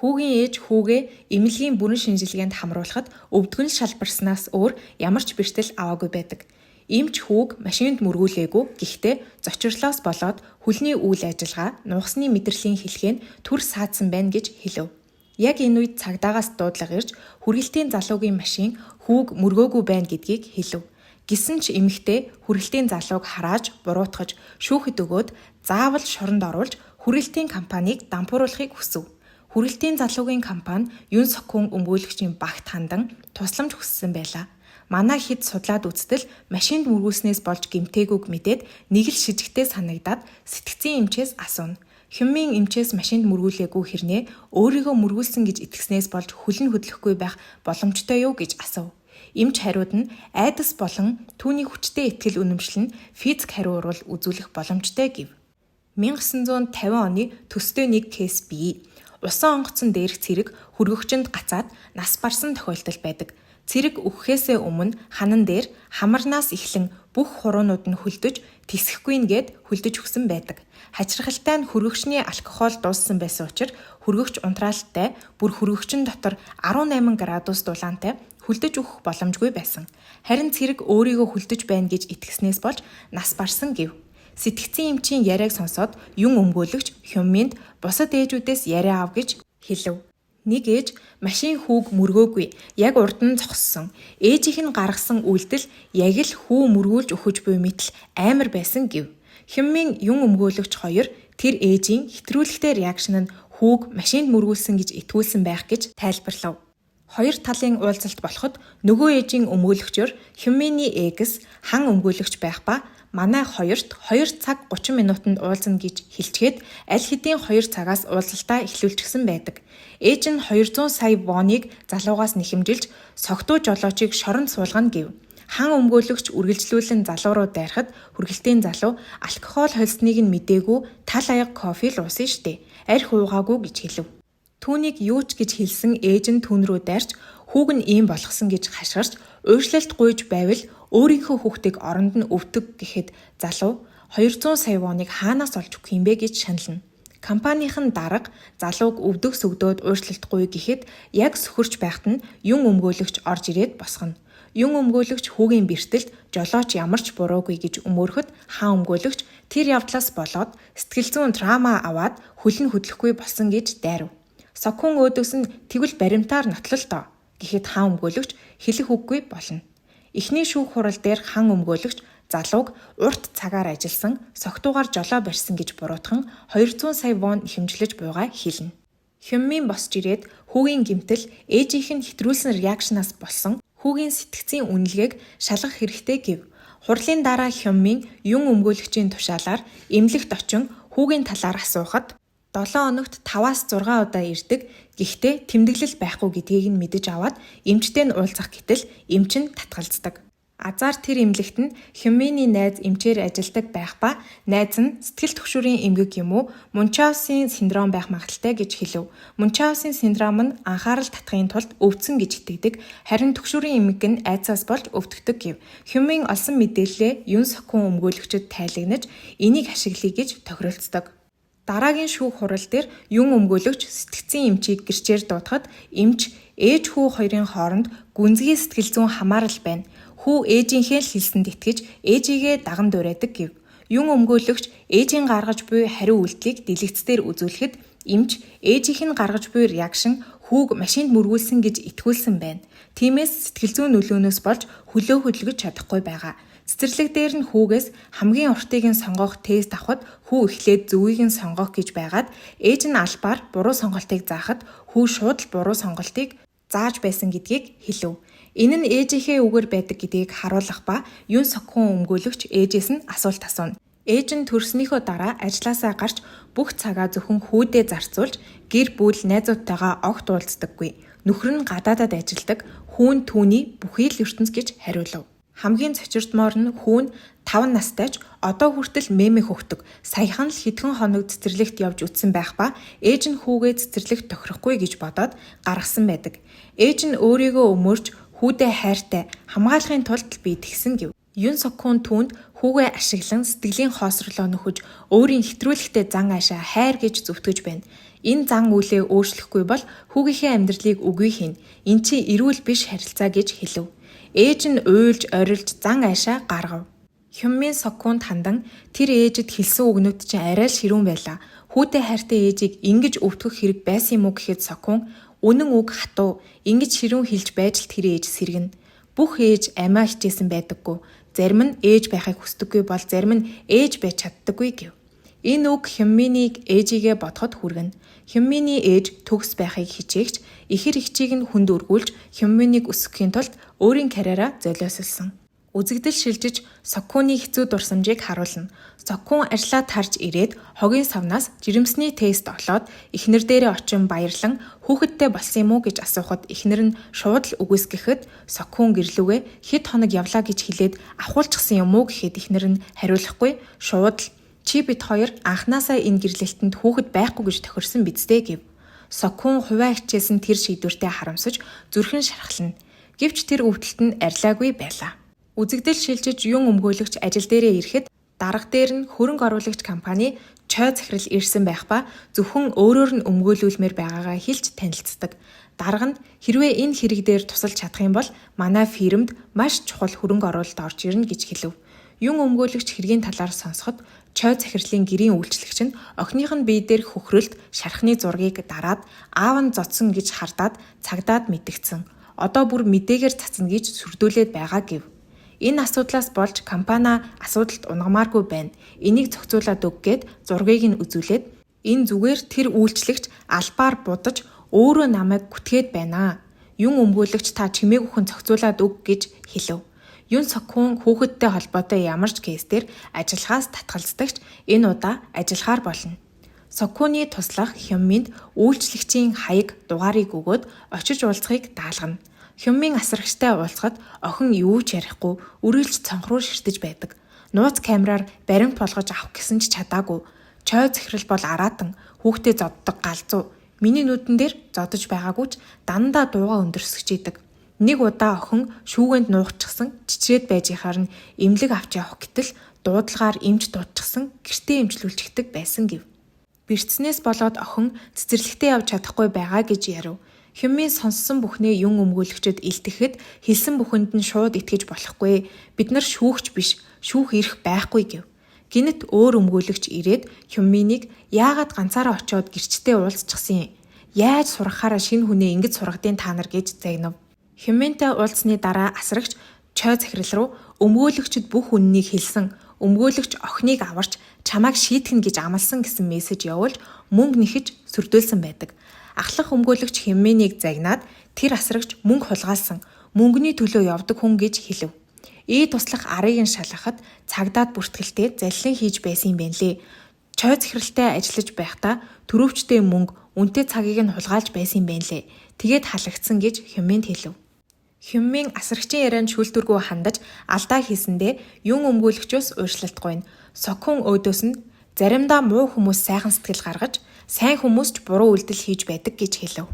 Speaker 1: Хүүгийн ээж хүүгээ эмнэлгийн бүрэн шинжилгээнд хамруулахад өвдгөн л шалбарснаас өөр ямар ч бэртэл аваагүй байдаг. Эмч хүүг машинд мөргүүлээгүй, гэхдээ зочирлоос болоод хөлний үйл ажиллагаа, нугасны мэдрэлийн хэлхээ нь түр саадсан байна гэж хэлэв. Яг энэ үед цагдаагаас дуудлага ирж хүргэлтийн залуугийн машин хүүг мөргөөгүй байна гэдгийг хэлэв. Гэсэн ч эмэгтэй хүргэлтийн залууг харааж, буруутгаж, шүүхэд өгөөд заавал шоронд оруулж хүргэлтийн компанийг дампууруулахыг хүсэв. Хүргэлтийн залуугийн компани Юн Сокхун өмгөөлөгчийн багт хандан тусламж хүссэн байлаа. Манай хэд судлаад үзтэл машинд мөргүүлснээс болж гэмтээгүйг мэдээд нэг л шижигтэй санагдаад сэтгэцийн эмчээс асууна. Хюнмин эмчээс машинд мөргүүлээгүй хэрнээ өөрийгөө мөргүүлсэн гэж итгэснээс болж хөл нь хөдлөхгүй байх боломжтой юу гэж асуув. Эмч хариуд нь айдас болон түүний хүчтэй итгэл үнэмшил нь физик хариу урвал үзүүлэх боломжтой гэв. 1950 оны төстэй нэг кейс бий. Усан онгоцон дээрх цэрэг хөргөгчөнд гацаад нас барсан тохиолдол байдаг. Цэрэг үхэхээсээ өмнө ханан дээр хамарнаас эхлэн бүх хуруунууд нь хөлдөж тэсэхгүй нь гээд хөлдөж өгсөн байдаг. Хачирхалтай нь хөргөгчний алкогол дууссан байсан учраас хөргөгч унтраалттай бүр хөргөгчн дотор 18 градус дулаантай хөлдөж өгөх боломжгүй байсан. Харин цэрэг өөрийгөө хөлдөж байна гэж итгэснээс болж нас барсан гэв. Сэтгэцийн эмчийн яриаг сонсоод юн өмгөөлөгч Хюнминд бусад ээжүүдээс яриа ав гэж хэлэв. Нэг ээж машин хүүг мөргөөгүй, яг урд нь зогссон. Ээжийнх нь гаргасан үйлдэл яг л хүү мөргүүлж өгөж буй мэтэл амар байсан гэв. Хюнмин юн өмгөөлөгч хоёр тэр ээжийн хэтрүүлэгтэй reaction нь хүүг машинд мөргүүлсэн гэж итгүүлсэн байх гэж тайлбарлав. Хоёр талын уулзалт болоход нөгөө ээжийн өмгөөлөгчөөр Хюнминий ex хан өмгөөлөгч байх ба манай хоёрт 2 цаг 30 минутанд уулзна гэж хэлчихэд аль хэдийн 2 цагаас уулзалтаа эхлүүлчихсэн байдаг. Ээж нь 200 сая воныг залуугаас нэхэмжилж согтуу жолоочийг шоронд суулгана гэв. Хан өмгөөлөгч үргэлжлүүлэн залуу руу дайрахад хүргэлтийн залуу алкогол холсныг нь мдээгүй тал аяга кофе л уусан штэ. Архи уугаагүй гэж хэлэв. Түүнийг юу ч гэж хэлсэн ээж нь түүн рүү дайрч хүүг нь ийм болгосон гэж хашгирч уйшлалт гуйж байвал өөрийнхөө хүүхдийг оронд нь өвдөг гэхэд залуу 200 сая воныг хаанаас олж өгөх юм бэ гэж шанална. Компанийн дарга залууг өвдөг сөгдөөд уйшлалт гуй гэхэд яг сөхөрч байхад нь юн өмгөөлөгч орж ирээд босгоно. Юн өмгөөлөгч хүүгийн бэртэлд жолооч ямар ч буруугүй гэж өмөөрөхөд хаан өмгөөлөгч тэр явдлаас болоод сэтгэл зүйн trauma аваад хөл нь хөдлөхгүй болсон гэж дайрав. Сокхун өөдөөс нь тэгвэл баримтаар нотлол доо гэхэд хаан өмгөөлөгч хэлэх үггүй болно. Эхний шүүх хурал дээр хан өмгөөлөгч залууг урт цагаар ажилласан согтуугаар жолоо барьсан гэж буруутган 200 сая вон нэхэмжлэж буйгаа хэлнэ. Хюнмин босч ирээд хүүгийн гэмтэл ээжийнх нь хэтрүүлсэн reaction аас болсон хүүгийн сэтгэцийн үнэлгээг шалгах хэрэгтэй гэв. Хурлын дараа Хюнмин юн өмгөөлөгчийн тушаалаар эмнэлэгт очин хүүгийн талаар асуухад 7 хоногт 5-аас 6 удаа ирдэг. Гэхдээ тэмдэглэл байхгүй гэдгийг нь мэдэж аваад эмчтэй нь уулзах гэтэл эмч нь татгалздаг. Азаар тэр эмнэлэгт нь Хюнминий найз эмчээр ажилладаг байх ба найз нь сэтгэл түгшүүрийн эмгэг юм уу Мюнхгаузен синдром байх магадлалтай гэж хэлэв. Мюнхгаузен синдром нь анхаарал татахын тулд өвдсөн гэж итгэдэг. Харин түгшүүрийн эмгэг нь айдсаас болж өвдөгдөг гэв. Хюнмин олсон мэдээллээ Юн Сокхун өмгөөлөгчөд тайлагнаж энийг ашиглая гэж тохиролцдог. Дараагийн шүүх хурал дээр юн өмгөөлөгч сэтгэцийн эмчийг гэрчээр дуудахад эмч ээж хүү хоёрын хооронд гүнзгий сэтгэл зүйн хамаарал байна. Хүү ээжийнхээ л хэлсэнд итгэж ээжийгээ даган дуриадаг гэв. Юн өмгөөлөгч ээжийн гаргаж буй хариу үйлдэлийг дэлгэц дээр үзүүлэхэд эмч ээжийнх нь гаргаж буй reaction хүүг машинд мөргүүлсэн гэж итгүүлсэн байна. Тиймээс сэтгэл зүйн нөлөөнөөс болж хөлөө хөдөлгөж чадахгүй байгаа. Цэцэрлэг дээр нь хүүгээс хамгийн уртыг нь сонгох тест авахад хүү эхлээд зөвийг нь сонгох гэж байгаад ээж нь албаар буруу сонголтыг заахад хүү шууд л буруу сонголтыг зааж байсан гэдгийг хэлэв. Энэ нь ээжийнхээ үгээр байдаг гэдгийг харуулах ба Юн Сокхун өмгөөлөгч ээжээс нь асуулт асууна. Ээж нь төрснийхөө дараа ажлаасаа гарч бүх цагаа зөвхөн хүүдээ зарцуулж гэр бүл найзуудтайгаа огт уулздаггүй. Нөхөр нь гадаадад ажилладаг, хүү нь түүний бүхий л ертөнц гэж хариулав. Хамгийн цочирдмоор нь хүү нь 5 настай ч одоо хүртэл мемэ хөхдөг. Саяхан л хэдхэн хоног цэцэрлэгт явж үтсэн байх ба ээж нь хүүгээ цэцэрлэгт тохирохгүй гэж бодоод гаргасан байдаг. Ээж нь өөрийгөө өмөрч хүүдээ хайртай хамгаалахын тулд би тэгсэн гэв. Юн Сокхун түүнд хүүгээ ашиглан сэтгэлийн хоосрлоо нөхөж өөрийн хэтрүүлэгтэй зан аашаа хайр гэж зөвтгөж байна. Энэ зан үйлээ өөрчлөхгүй бол хүүгийнхээ амьдралыг үгүй хийнэ. Эн чинь эрүүл биш харилцаа гэж хэлэв. Ээж нь уйлж орилж зан аашаа гаргав. Хюммин Сокхунд хандан тэр ээжэд хэлсэн үгнүүд чинь арай л ширүүн байлаа. Хүүтэй хайртай ээжийг ингэж өвтгөх хэрэг байсан юм уу гэхэд Сокхун үнэн үг хатуу ингэж ширүүн хэлж байж л тэр ээж сэргэнэ. Бүх ээж амиа хичээсэн байдаггүй. Зарим нь ээж байхыг хүсдэггүй бол зарим нь ээж байж чаддаггүй гэв. Энэ үг Хюмминийг ээжигээ бодоход хүргэнэ. Хюмминий ээж төгс байхыг хичээгч ихэр эгчийг нь хүнд өргүүлж Хюмминийг өсгөхийн тулд өөрийн карьераа золиослсон. Үзэгдэл шилжиж Сокхуны хэцүү дурсамжийг харуулна. Сокхун ажлаа тарж ирээд хогийн савнаас жирэмсний тест олоод эхнэр дээрээ очин баярлан хүүхэдтэй болсон юм уу гэж асуухад эхнэр нь шууд л үгүйсгэхэд Сокхун гэрлүүгээ хэд хоног явлаа гэж хэлээд авахулчихсан юм уу гэхэд эхнэр нь хариулахгүй шууд л чи бид хоёр анханасаа энэ гэрлэлтэнд хүүхэд байхгүй гэж тохирсон биз дээ гэв. Сокхун хувиа хичээсэн тэр шийдвэртээ харамсаж зүрхэн шархлана. Гэвч тэр өвдөлт нь арилаагүй байлаа. Үзэгдэл шилжиж юн өмгөөлөгч ажил дээрээ ирэхэд дарга дээр нь хөрөнгө оруулагч компани чой захирал ирсэн байх ба зөвхөн өөрөөр нь өмгөөлүүлмээр байгаагаа хэлж танилцдаг. Дарга нь хэрвээ энэ хэрэг дээр тусалж чадах юм бол манай фирмд маш чухал хөрөнгө оруулалт орж ирнэ гэж хэлэв. Юн өмгөөлөгч хэргийн талаар сонсоход чой захирлын гэрийн үйлчлэгч нь охиных нь бие дээр хөхрөлт шархны зургийг дараад аав нь зодсон гэж хардаад цагдаад мэдэгдсэн. Одоо бүр мэдээгээр цацна гэж сүрдүүлээд байгаа гэв. Энэ асуудлаас болж компани асуудалд унгамааргүй байна. Энийг зохицуулаад өг гээд зургийг нь үзүүлээд энэ зүгээр тэр үйлчлэгч албаар будаж өөрөө намайг гүтгээд байна. Юн өмгөөлөгч та чимээгүйхэн зохицуулаад өг гэж хэлэв. Юн Сокхун хүүхэдтэй холбоотой ямар ч кейс дээр ажиллахаас татгалздагч энэ удаа ажиллахаар болно. Сокхуны туслах Хюмминд үйлчлэгчийн хаяг дугаарыг өгөөд очиж уулзахыг даалгана. Хюммин асрагчтай уулзахад охин юу ч ярихгүй үргэлж цонх руу ширтэж байдаг. Нууц камераар баримт болгож авах гэсэн ч чадаагүй. Чой захирал бол араатан хүүхдээ зоддог галзуу. Миний нүдэн дээр зодож байгаагүй ч дандаа дуугаа өндөрсөж идэг. Нэг удаа охин шүүгээнд нуугчихсан чичрээд байж ихаар нь эмнэлэг авч явах гэтэл дуудлагаар эмч дуудчихсан гэртээ эмчлүүлчихдэг байсан гэв. Бэртснээс болоод охин цэцэрлэгтээ явж чадахгүй байгаа гэж ярив. Хюммин сонссон бүхнээ юн өмгөөлөгчөд илтгэхэд хэлсэн бүхэнд нь шууд итгэж болохгүй. Бид нар шүүгч биш, шүүх эрх байхгүй гэв. Гинэт өөр өмгөөлөгч ирээд Хюмминийг яагаад ганцаараа очиод гэрчтэй уулзчихсан юм? Яаж сургахаараа шинэ хүнээ ингэж сургадын та нар гэж загнав. Хюмминтэй уулзсны дараа асрагч чой захирал руу өмгөөлөгчд бүх үннийг хэлсэн. Өмгөөлөгч охиныг аварч чамайг шийтгэнэ гэж амласан гэсэн мессеж явуулж мөнгө нэхэж сүрдүүлсэн байдаг. Ахлах өмгөөлөгч Хэммэнийг загнаад тэр асрагч мөнгө хулгайлсан, мөнгөний төлөө явдаг хүн гэж хэлэв. Ээ туслах арыг нь шалгахад цагдаад бүртгэлтэй заллин хийж байсан юм байна лээ. Чой захиралтай ажиллаж байхдаа төрөвчтэй мөнгө үнэтэй цагийг нь хулгайлж байсан юм байна лээ. Тэгээд халагдсан гэж Хэммэнд хэлэв. Хэммэн асрагчийн ярианд шүүлтүргүй хандаж алдаа хийсэндээ юн өмгөөлөгчөөс уучлалт гуйна. Сокхун өөдөөс нь заримдаа муу хүмүүс сайхан сэтгэл гаргаж сайн хүмүүс ч буруу үйлдэл хийж байдаг гэж хэлэв.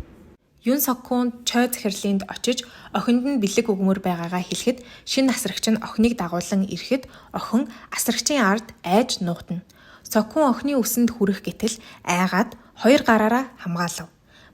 Speaker 1: Юн Сокхун чой захирлынд очиж охинд нь бэлэг өгмөр байгаагаа хэлэхэд шинэ асрагч нь охиныг дагуулан ирэхэд охин асрагчийн ард айж нуугдана. Сокхун охины үсэнд хүрэх гэтэл айгаад хоёр гараараа хамгаалав.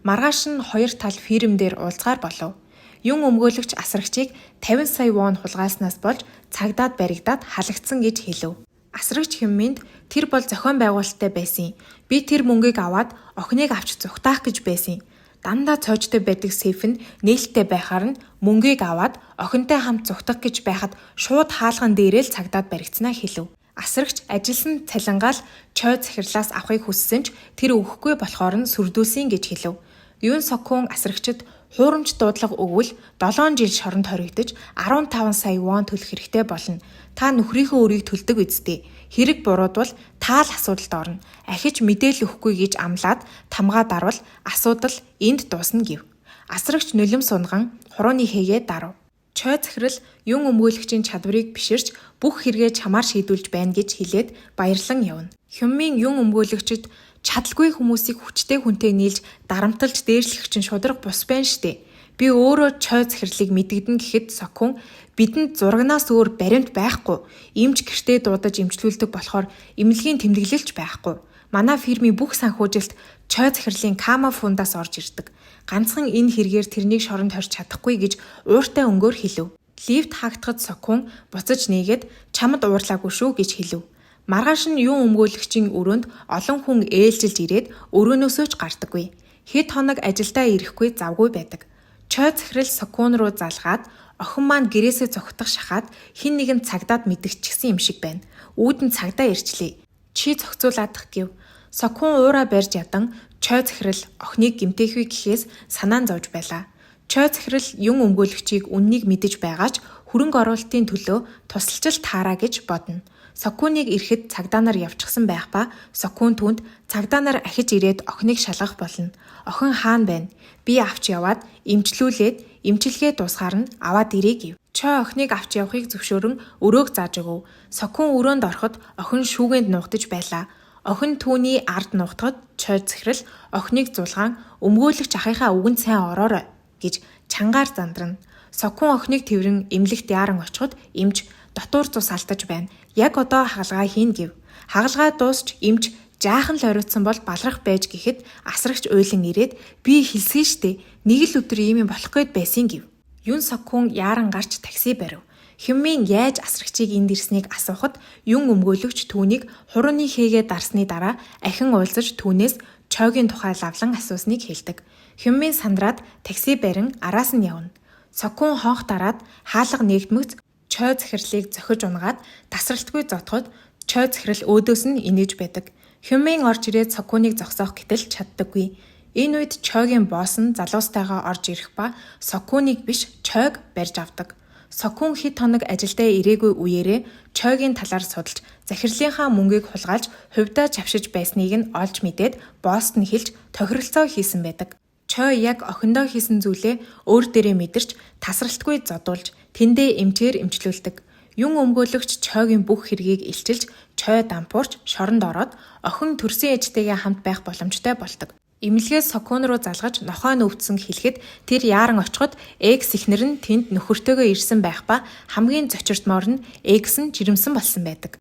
Speaker 1: Маргааш нь хоёр тал фирм дээр уулзгаар болов. Юн өмгөөлөгч асрагчийг 50 сая вон хулгайлснаас болж цагдаад баригдаад халагдсан гэж хэлэв. Асрагч Хюнминд тэр бол зохион байгуулалттай байсан. Би тэр мөнгийг аваад охиныг авч зугтаах гэж байсан. Дандаа цоожтой байдаг сейф нь нээлттэй байхаар нь мөнгийг аваад охинтой хамт зугтах гэж байхад шууд хаалган дээрээ л цагдаад баригдсанаа хэлэв. Асрагч ажилласан цалингаа л Чой захирлаас авахыг хүссэн ч тэр өгөхгүй болохоор нь сүрдүүлсэн гэж хэлэв. Юн Сокхун асрагчид хуурамч дуудлага өгвөл 7 жил шоронд хоригдож 15 сая вон төлөх хэрэгтэй болно. Та нөхрийнхөө өрийг төлдөг үсттэй. Хэрэг буруудвал та л асуудалд орно. Ахиж мэдээлэл өгөхгүй гэж амлаад тамгаа дарвал асуудал энд дуусна гэв. Асрагч нулим сунган хурууны хийгээ дарав. Чой захирал юн өмгөөлөгчийн чадварыг биширч бүх хэрэгээ чамаар шийдүүлж байна гэж хэлээд баярлан явна. Хюнмин юн өмгөөлөгчд чадалгүй хүмүүсийг хүчтэй хүнтэй нийлж дарамталж дээрлэх чинь шударга бус байна штэ. Би өөрөө чой захирлыг мэдэгдэн гэхэд Сокхун бидэнд зурагнаас өөр баримт байхгүй. Эмч гэртээ дуудаж эмчлүүлдэг болохоор эмнэлгийн тэмдэглэлч байхгүй. Манай фирмийн бүх санхүүжилт чой захирлын Кама фундаас орж ирдэг. Ганцхан энэ хэрэгээр тэрнийг шоронд хорч чадахгүй гэж ууртай өнгөөр хэлэв. Лифт хаагдахад Сокхун буцаж нээгээд чамд уурлаагүй шүү гэж хэлэв. Маргааш нь юун өмгөөлөгчийн өрөөнд олон хүн ээлжилж ирээд өрөөнөөсөө ч гардаггүй. Хэд хоног ажилдаа ирэхгүй завгүй байдаг. Чой захирал Сокхун руу залгаад охин маань гэрээсээ зугтах шахаад хэн нэгэн цагдаад мэдэгдчихсэн юм шиг байна. Үүдэн цагдаа ирчлээ. Чи зохицуулаадах гэв. Сокхун уураа барьж ядан чой захирал охиныг гэмтээхүй гэхээс санаа нь зовж байлаа. Чой захирал юн өмгөөлөгчийг үннийг мэдэж байгаа ч хөрөнгө оруулалтын төлөө тусалчил таараа гэж бодно. Сокхуныг ирэхэд цагдаа нар явчихсан байх ба Сокхун түүнд цагдаа нар ахиж ирээд охиныг шалгах болно. Охин хаана байна? Би авч яваад эмчлүүлээд эмчилгээ дуусгаар нь аваад ирээ гэв. Чой охиныг авч явахыг зөвшөөрөн өрөөг зааж өгөв. Сокхун өрөөнд ороход охин шүүгээнд нуугдаж байлаа. Охин түүний ард нуугдахад Чой захирал охиныг зулгаан өмгөөлөгч ахынхаа үгэнд сайн ороорой гэж чангаар зандрана. Сокхун охиныг тэврэн эмнэлэгт яаран очиход эмч дотуур цус алдаж байна. Яг одоо хагалгаа хийн гэв. Хагалгаа дуусч эмч жаахан л оройтсан бол балрах байж гэхэд асрагч уйлан ирээд би хэлсэн штэ нэг л өдөр ийм юм болох гээд байсан гэв. Юн Сокхун яаран гарч такси барив. Хюнмин яаж асрагчийг энд ирснийг асуухад юн өмгөөлөгч түүнийг хурууны хийгээ дарсны дараа ахин уулзаж түүнээс Чойгийн тухай лавлан асуусныг хэлдэг. Хюнмин сандраад такси барин араас нь явна. Сокхун хонх дараад хаалга нээгдмэгц Чой захирлыг зохиж унгаад тасралтгүй зодоход Чой захирал өөдөөс нь инээж байдаг. Хюнмин орж ирээд Сокхуныг зогсоох гэтэл чаддаггүй. Энэ үед Чойгийн босс нь залуустайгаа орж ирэх ба Сокхуныг биш Чойг барьж авдаг. Сокхун хэд хоног ажилдаа ирээгүй үеэрээ Чойгийн талаар судалж захирлынхаа мөнгийг хулгайлж хувьдаа чавшиж байсныг нь олж мэдээд босст нь хэлж тохиролцоо хийсэн байдаг. Чой яг охиндоо хийсэн зүйлээ өөр дээрээ мэдэрч тасралтгүй зодуулж тэндээ эмчээр эмчлүүлдэг. Юн өмгөөлөгч Чойгийн бүх хэргийг илчилж Чой дампуурч шоронд ороод охин төрсөн ээжтэйгээ хамт байх боломжтой болдог. Эмнэлгээс Сокхун руу залгаж нохой нөвдсөн хэлэхэд тэр яаран очиход экс эхнэр нь тэнд нөхөртөөгөө ирсэн байх ба хамгийн зочирдмоор нь экс нь жирэмсэн болсон байдаг.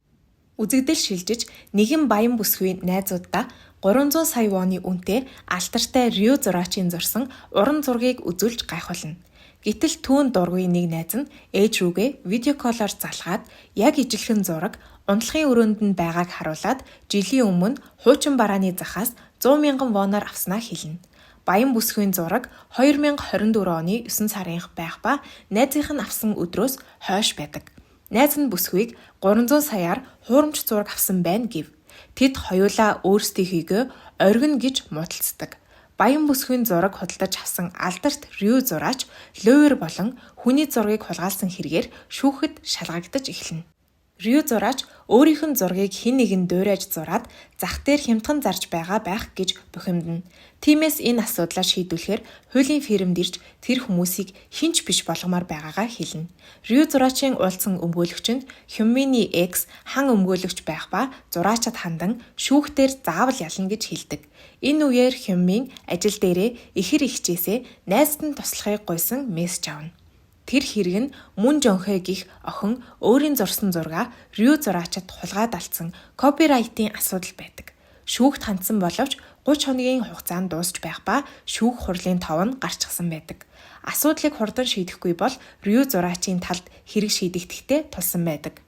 Speaker 1: Үзэгдэл шилжиж нэгэн баян бүсгүй найзууддаа 300 сая воны үнэтэй алтартай Рю зураачийн зурсан уран зургийг үзүүлж гайхуулна. Гэтэл түүн дургүй нэг найз нь ээж рүүгээ видео колоор залгаад яг ижилхэн зураг унтлахын өрөөнд нь байгааг харуулад жилийн өмнө хуучин барааны захаас 100 мянган воноор авснаа хэлнэ. Баян бүсгүйн зураг 2024 оны 9 сарынх байх ба найзынх нь авсан өдрөөс хойш байдаг. Найз нь бүсгүйг 300 саяар хуурамч зураг авсан байна гэв. Тэд хоёулаа өөрсдийнхийгөө оргино гэж муудалцдаг. Баян бүсгүйн зураг худалдаж авсан алдарт Рю зураач Лөвер болон хүний зургийг хулгайлсан хэрэгээр шүүхэд шалгагдаж эхэлнэ. Рю зураач өөрийнх нь зургийг хэн нэгэн дуурайж зураад зах дээр хямдхан зарж байгаа байх гэж бухимдана. Тиймээс энэ асуудлаа шийдвүлэхээр хуулийн фирмд ирж тэр хүмүүсийг хэн ч биш болгомоор байгаагаа хэлнэ. Рю зураачийн уулзсан өмгөөлөгч нь Хюнминий экс хан өмгөөлөгч байх ба зураачид хандан шүүхтэр заавал ялна гэж хэлдэг. Энэ үеэр Хюнмин ажил дээрээ ихэр ихчээсээ найзад нь туслахыг гуйсан мессеж авна. Тэр хэрэг нь Мөн Жонхой гэх охин өөрийн зурсан зургаа Рю зураачид хулгайд алдсан копирайтын асуудал байдаг. Шүүхт хандсан боловч 30 хоногийн хугацаанд дуусч байх ба шүүх хурлын тов нь гарчихсан байдаг. Асуудлыг хурдан шийдэхгүй бол Рю зураачийн талд хэрэг шийдэгдэхдээ тулсан байдаг.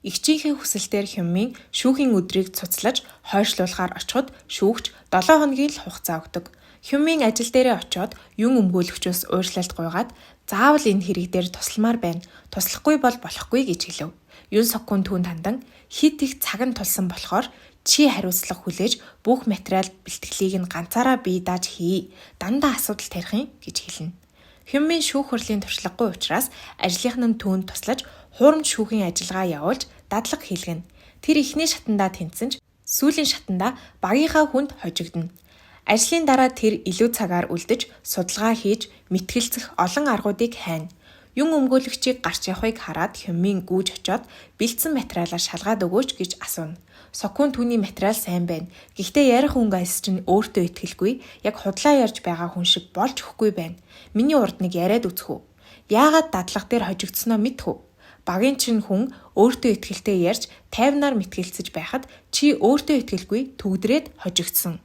Speaker 1: Эгчийнхээ хүсэлтээр Хюнмин шүүхийн өдрийг цуцлаж хойшлуулахаар очиход шүүгч 7 хоногийн л хугацаа өгдөг. Хюнмин ажил дээрээ очиод юн өмгөөлөгчөөс уучлалт гуйгаад заавал энэ хэрэг дээр тусламаар байна. Туслахгүй бол болохгүй гэж хэлэв. Юн Соккун түүнд хандан хэт их цаг нь тулсан болохоор чи хариуцлага хүлээж бүх материал бэлтгэлийг нь ганцаараа бие дааж хий. Дандаа асуудал тарих юм гэж хэлнэ. Хюнмин шүүх хурлын туршлагагүй учраас ажлынхан нь түүнд туслаж хуурамч шүүхийн ажиллагаа явуулж дадлага хийлгэнэ. Тэр эхний шатандаа тэнцсэн ч сүүлийн шатандаа багийнхаа хүнд хожигдоно. Ажлын дараа тэр илүү цагаар үлдэж судалгаа хийж мэтгэлцэх олон аргуудыг хайна. Юн өмгөөлөгчийг гарч явахыг хараад Хюнмин гүйж очиод бэлдсэн материалаа шалгаад өгөөч гэж асууна. Сокун түүний материал сайн байна. Гэхдээ ярих хүн гайс чинь өөртөө итгэлгүй, яг худлаа ярьж байгаа хүн шиг болж өгөхгүй байна. Миний урд нэг яриад үзэх үү? Яагаад дадлага дээр хожигдсоноо мэдэх үү? Багийн чинь хүн өөртөө итгэлтэй ярьж тайвнаар мэтгэлцэж байхад чи өөртөө итгэлгүй түгдрээд хожигдсон.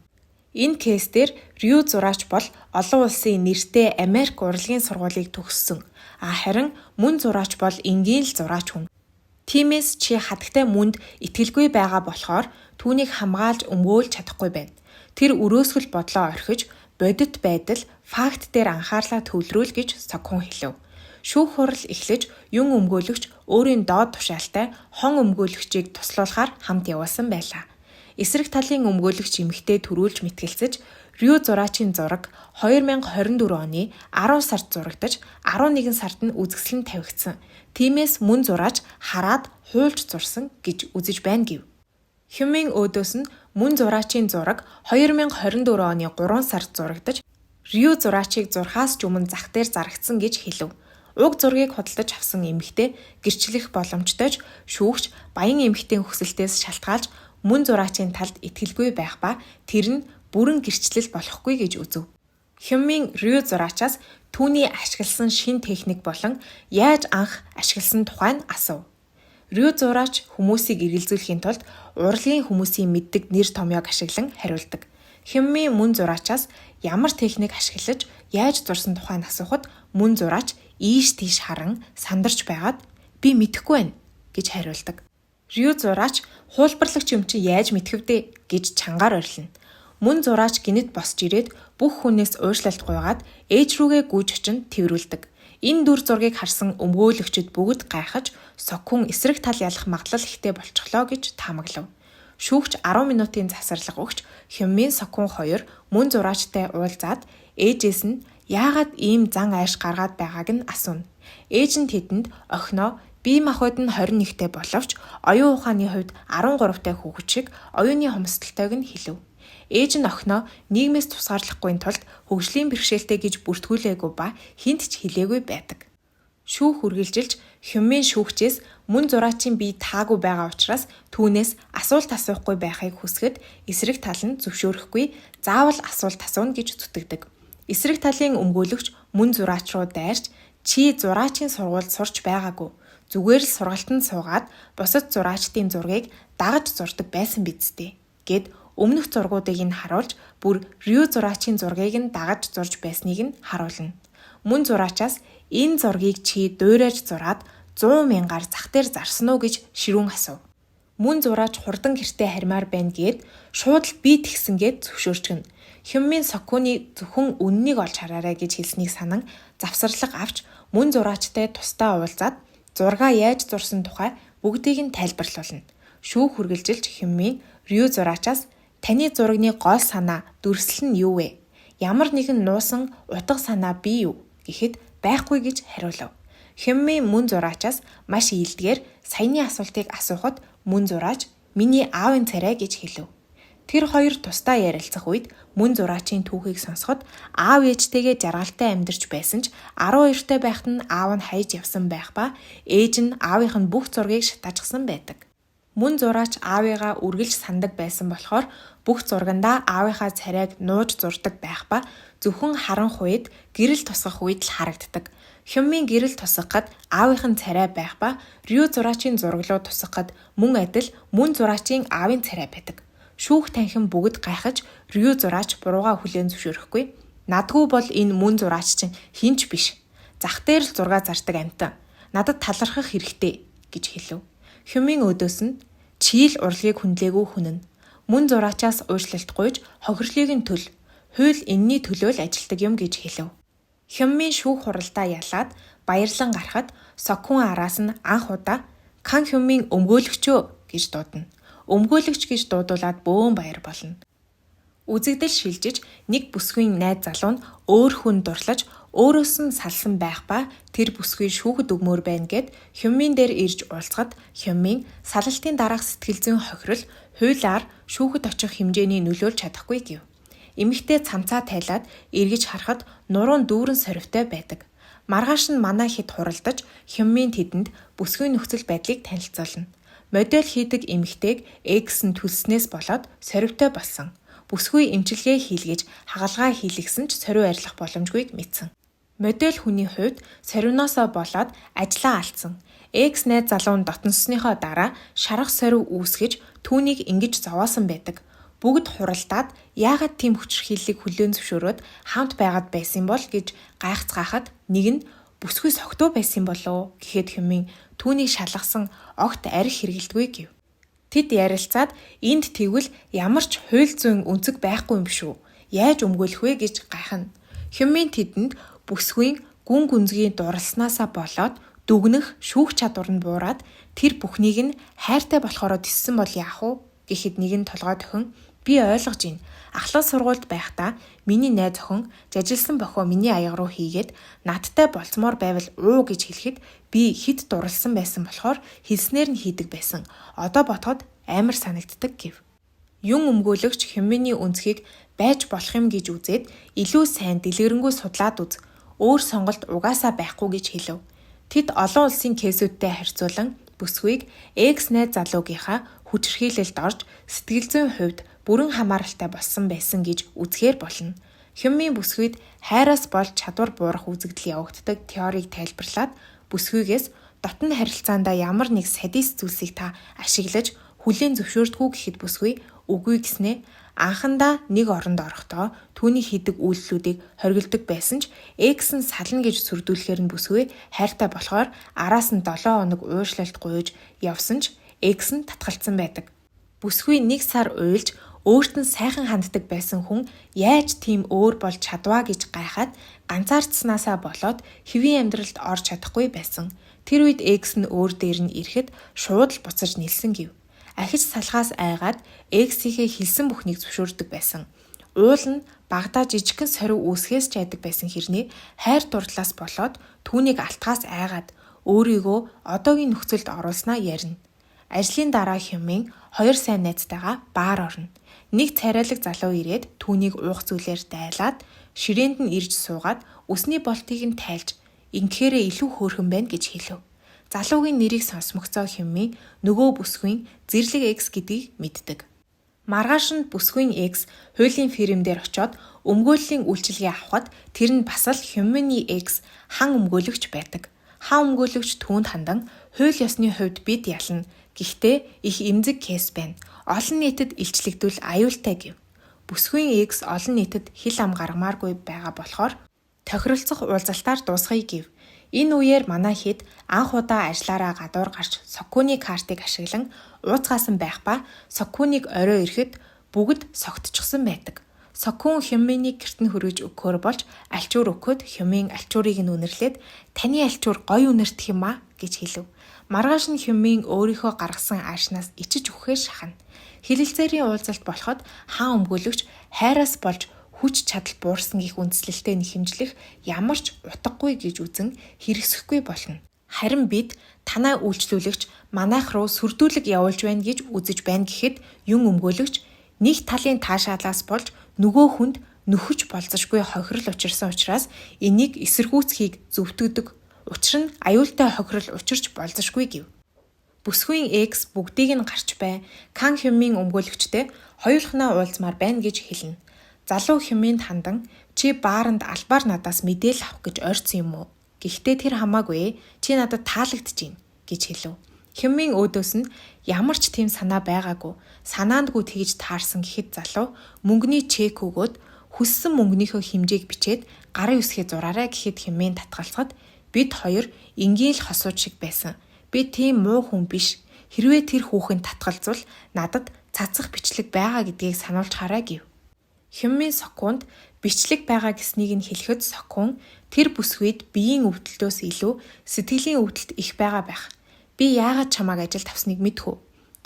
Speaker 1: Энэ кейс дээр Рю зураач бол олон улсын нэртэй Америк урлагийн сургуулийг төгссөн. Харин мөн зураач бол энгийн л зураач хүн. Тиймээс чи хатагтай мөнд итгэлгүй байгаа болохоор түүнийг хамгаалж өмгөөлж чадахгүй байна. Тэр өрөөсгөл бодлоо орхиж бодит байдал факт дээр анхаарлаа төвлөрүүл гэж Сокхун хэлэв. Шүүх хурал эхлэж юн өмгөөлөгч өөрийн доод тушаалтай хон өмгөөлөгчийг туслуулахаар хамт явуулсан байлаа. Эсрэг талын өмгөөлөгч эмэгтэй түрүүлж мэтгэлцэж Рю зураачийн зураг 2024 оны 10 сард зурагдаж 11 сард нь үзэсгэлэн тавигдсан. Тиймээс мөн зураач хараад хуульч зурсан гэж үзэж байна гэв. Хюмын өөдөөс нь мөн зураачийн зураг 2024 оны 3 сард зурагдаж Рю зураачийг зурхаас ч өмнө зах дээр зарагдсан гэж хэлэв. Уг зургийг худалдаж авсан эмэгтэй гэрчлэх боломжтой ч шүүгч баян эмэгтэйн хүсэлтээс шалтгаалж мөн зураачийн талд итгэлгүй байх ба тэр нь бүрэн гэрчлэл болохгүй гэж үзэв. Хюмын Рю зураачаас түүний ашигласан шинэ техник болон яаж анх ашигласан тухай нь асуув. Рю зураач хүмүүсийг эргэлзүүлэхийн тулд урлагийн хүмүүсийн мэддэг нэр томьёог ашиглан хариулдаг. Хюмын мөн зураачаас ямар техник ашиглаж яаж зурсан тухай нь асуухад мөн зураач ийш тийш харан сандарч байгаад би мэдэхгүй байна гэж хариулдаг. Рю зураач хуулбарлагч юм чи яаж мэдхэв дээ гэж чангаар орилно. Мөн зураач гинэт босч ирээд бүх хүнээс уучлалт гуйгаад ээж рүүгээ гүйж очин тэрвэрлдэг. Энэ дүр зургийг харсан өмгөөлөгчид бүгд гайхаж Сокхун эсрэг тал ялах магадлал ихтэй болчихлоо гэж таамаглав. Шүүгч 10 минутын завсарлага өгч Хюмын Сокхун хоёр мөн зураачтай уулзаад ээжээс нь яагаад ийм зан ааш гаргаад байгааг нь асууна. Ээж нь тэдэнд охиноо бие махбод нь 21-тэй боловч оюун ухааны хувьд 13-тай хүүхэд шиг оюуны хомсдолтойг нь хэлэв. Ээж нь охиноо нийгмээс тусгаарлахгүй тулд хөгжлийн бэрхшээлтэй гэж бүртгүүлээгүй ба хэнд ч хэлээгүй байдаг. Шүүх үргэлжилж Хюмын шүүгчээс мөн зураачийн бие таагүй байгаа учраас түүнээс асуулт асуухгүй байхыг хүсэхэд эсрэг тал нь зөвшөөрөхгүй заавал асуулт асууна гэж зүтгэдэг. Эсрэг талын өмгөөлөгч мөн зураач руу дайрч чи зураачийн сургуульд сурч байгаагүй. Зүгээр л сургалтанд суугаад бусад зураачдын зургийг дагаж зурдаг байсан биз дээ гэд өмнөх зургуудыг нь харуулж бүр Рю зураачийн зургийг нь дагаж зурж байсныг нь харуулна. Мөн зураачаас энэ зургийг чи дуурайж зураад 100 мянгаар зах дээр зарсан уу гэж ширүүн асуув. Мөн зураач хурдан гэртээ харимаар байна гээд шууд л би тэгсэн гээд зөвшөөрчихнө. Хюмын Сокуны зөвхөн үннийг олж хараарай гэж хэлснийг санан завсарлага авч мөн зураачтай тусдаа уулзаад зургаа яаж зурсан тухай бүгдийг нь тайлбарлуулна. Шүүх үргэлжилж Хюмын Рю зураачаас таны зурагны гол санаа дүрслэл нь юу вэ? Ямар нэгэн нуусан утга санаа бий юу гэхэд байхгүй гэж хариулав. Хюмын мөн зураачаас маш ийлдгээр саяны асуултыг асуухад мөн зураач миний аавын царай гэж хэлэв. Тэр хоёр тусдаа ярилцах үед мөн зураачийн түүхийг сонсоход аав ээжтэйгээ жаргалтай амьдарч байсан ч 12-тай байхад нь аав нь хаяж явсан байх ба ээж нь аавынх нь бүх зургийг шатаажсан байдаг. Мөн зураач аавыгаа үргэлж сандаг байсан болохоор бүх зургандаа аавынхаа царайг нууж зурдаг байх ба зөвхөн харанхуйд гэрэл тусгах үед л харагддаг. Хюмын гэрэл тусгахад аавынх нь царай байх ба Рю зураачийн зураглуу тусгахад мөн адил мөн зураачийн аавын царай байдаг. Шүүх танхим бүгд гайхаж Рю зураач буруугаа хүлээн зөвшөөрөхгүй. Надгүй бол энэ мөн зураач чинь хэн ч биш. Зах дээр л зургаа зардаг амьтан. Надад талархах хэрэгтэй гэж хэлэв. Хюмин өөдөөс нь чийл урлагийг хүндлээгүй хүн нь мөн зураачаас уучлалт гуйж хохирлыг нь төл. Хууль энэний төлөө л ажилдаг юм гэж хэлэв. Хюммийн шүүх хуралдаа ялаад баярлан гарахад Сокхун араас нь анх удаа Кан Хюммийн өмгөөлөгчөө гэж дуудана. Өмгөөлөгч гэж дуудуулаад бөөн баяр болно. Үзэгдэл шилжиж нэг бүсгүйн найз залуу нь өөр хүн дурлаж өөрөөс нь салсан байх ба тэр бүсгүй шүүхэд өгмөр байна гэд Хюммин дээр ирж уулзахад Хюммин салалтын дараах сэтгэл зүйн хохирол хуулиар шүүхэд очих хэмжээний нөлөөлж чадахгүй гэв. Эмэгтэй цамцаа тайлаад эргэж харахад нуруунд дүүрэн сорвитой байдаг. Маргааш нь манай хэд хуралдаж Хюммин тэдэнд бүсгүй нөхцөл байдлыг танилцуулна. Модель хийдэг эмэгтэйг экс нь түлснээс болоод сорвитой болсон. Бүсгүй эмчилгээ хийлгэж хагалгаа хийлгэсэн ч сорив арилгах боломжгүйг мэдсэн. Модель хүний хувьд сорвиноосоо болоод ажлаа алдсан. Экс найз залуу нь дотносныхоо дараа шарах сорив үүсгэж түүнийг ингэж зовоосон байдаг. Бүгд хуралдаад яагаад тийм хүчирхийллийг хүлээн зөвшөөрөөд хамт байгаад байсан бол гэж гайхацгаахад нэг нь бүсгүй согтуу байсан болов гэхэд Хюмин түүнийг шалгасан огт арх хэргэлдэггүй гэв. Тэд ярилцаад энд тэгвэл ямар ч хууль зүйн өнцөг байхгүй юм шүү. Яаж өмгөөлөх вэ гэж гайхна. Хюмин тэдэнд бүсгүйн гүн гүнзгий дурласнаасаа болоод дүгнэх шүүх чадвар нь буураад тэр бүхнийг нь хайртай болохоро тэссэн бол яах вэ гэхэд нэг нь толгой дохин би ойлгож байна. Ахлах сургуульд байхдаа миний найз охин жажилсан бохоо миний аяга руу хийгээд надтай болцмоор байвал уу гэж хэлэхэд би хэд дурлсан байсан болохоор хэлснээр нь хийдэг байсан. Одоо ботход амар санагддаг гэв. Юн өмгөөлөгч Хюминий өнцгийг байж болох юм гэж үзээд илүү сайн дэлгэрэнгүй судлаад үз. Өөр сонголт угаасаа байхгүй гэж хэлэв. Тэд олон улсын кейсүүдтэй харьцуулан бүсгүйг экс найз залуугийнхаа хүчирхийлэлд орж сэтгэл зүйн хувьд бүрэн хамааралтай болсон байсан гэж үзэхээр болно. Хюммийн бүсгүйд хайраас болж чадвар буурах үзэгдэл явагддаг теорийг тайлбарлаад бүсгүйгээс дотн харилцаандаа ямар нэг садист зүйлсийг та ашиглаж хүлээн зөвшөөрдгүү гэхэд бүсгүй үгүй гэснээ анхандаа нэг оронд орохдоо түүний хийдэг үйлдэлүүдийг хориглодог байсан ч экс нь сална гэж сүрдүүлэхээр нь бүсгүй хайртай болохоор араас нь 7 хоног уушлалт гуйж явсан ч экс нь татгалцсан байдаг. Бүсгүй нэг сар уйлж өөрт нь сайхан ханддаг байсан хүн яаж тийм өөр болж чадваа гэж гайхаад ганцаардснаасаа болоод хэвийн амьдралд орж чадахгүй байсан. Тэр үед экс нь өөр дээр нь ирэхэд шууд л буцаж нэлсэн гэв. Ахиж салхаас айгаад эксийнхээ хэлсэн бүхнийг зөвшөөрдөг байсан. Уул нь багадаа жижигхэн сорив үүсгэхээс ч айдаг байсан хэрнээ хайр дурлалаас болоод түүнийг алтгаас айгаад өөрийгөө одоогийн нөхцөлд оруулснаа ярина. Ажлын дараа Хюмин хоёр сайн найзтайгаа баар орно. Нэг царайлаг залуу ирээд түүнийг уух зүйлээр дайлаад ширээнд нь ирж суугаад үсний болтыг нь тайлж ингэхээрээ илүү хөөрхөн байна гэж хэлэв. Залуугийн нэрийг сонсмогцоо Хюмин нөгөө бүсгүйн зэрлэг экс гэдгийг мэддэг. Маргааш нь бүсгүйн экс хуулийн фирм дээр очиод өмгөөллийн үйлчилгээ авахад тэр нь бас л Хюминий экс хан өмгөөлөгч байдаг. Хан өмгөөлөгч түүнд хандан хууль ёсны хувьд бид ялна. Гэхдээ их эмзэг кейс байна. Олон нийтэд илчлэгдвэл аюултай гэв. Бүсгүйн экс олон нийтэд хэл ам гаргамааргүй байгаа болохоор тохиролцох уулзалтаар дуусгая гэв. Энэ үеэр манай хэд анх удаа ажиллаараа гадуур гарч Соккуны картыг ашиглан ууцгаасан байх ба Соккуныг орой ирэхэд бүгд согтчихсон байдаг. Соккун Хюминийг гэрт нь хүргэж өгөхөөр болж альчуур өгөхөд Хюмин альчуурыг нь үнэрлээд таны альчуур гоё үнэртэх юм аа гэж хэлэв. Маргааш нь Хюмин өөрийнхөө гаргасан аашнаас ичиж үхэхээр шахана. Хэлэлцээрийн уулзалт болоход хаан өмгөөлөгч хайраас болж хүч чадал буурсан гэх үндслэлтэй нэхэмжлэх ямар ч утгагүй гэж үзэн хэрэгсэхгүй болно. Харин бид танай үйлчлүүлэгч манайх руу сүрдүүлэг явуулж байна гэж үзэж байна гэхэд юн өмгөөлөгч нэг талын таашаалаас болж нөгөө хүнд нөхөж болзошгүй хохирол учирсан учраас энийг эсэргүүцхийг зөвтгөдөг. Учир нь аюултай хохирол учирч болзошгүй гэв. Бүсгүйн экс бүгдийг нь гарч бай. Кан Хюмийн өмгөөлөгчтэй хоёулахнаа уулзмаар байна гэж хэлнэ. Залуу Хюминд хандан чи бааранд албаар надаас мэдээлэл авах гэж ойрцсон юм уу? Гэхдээ тэр хамаагүй. Чи надад таалагдчихээн гэж хэлв. Хюмин өөдөөс нь ямар ч тийм санаа байгаагүй. Санаандгүй тэгж таарсан гэхэд залуу мөнгөний чек өгөөд хүссэн мөнгөнийхөө хэмжээг бичээд гарын үсгээ зураарай гэхэд Хюмин татгалцахад бид хоёр энгийн л хосууд шиг байсан. Би тийм муу хүн биш. Хэрвээ тэр хүүхэн татгалзвал надад цацах бичлэг байгаа гэдгийг сануулж хараа гэв. Хюммин Сокхунд бичлэг байгаа гэснийг нь хэлэхэд Сокхун тэр бүсгүйд биеийн өвдөлтөөс илүү сэтгэлийн өвдөлт их байгаа байх. Би яагаад чамайг ажилд авсныг мэдэх үү?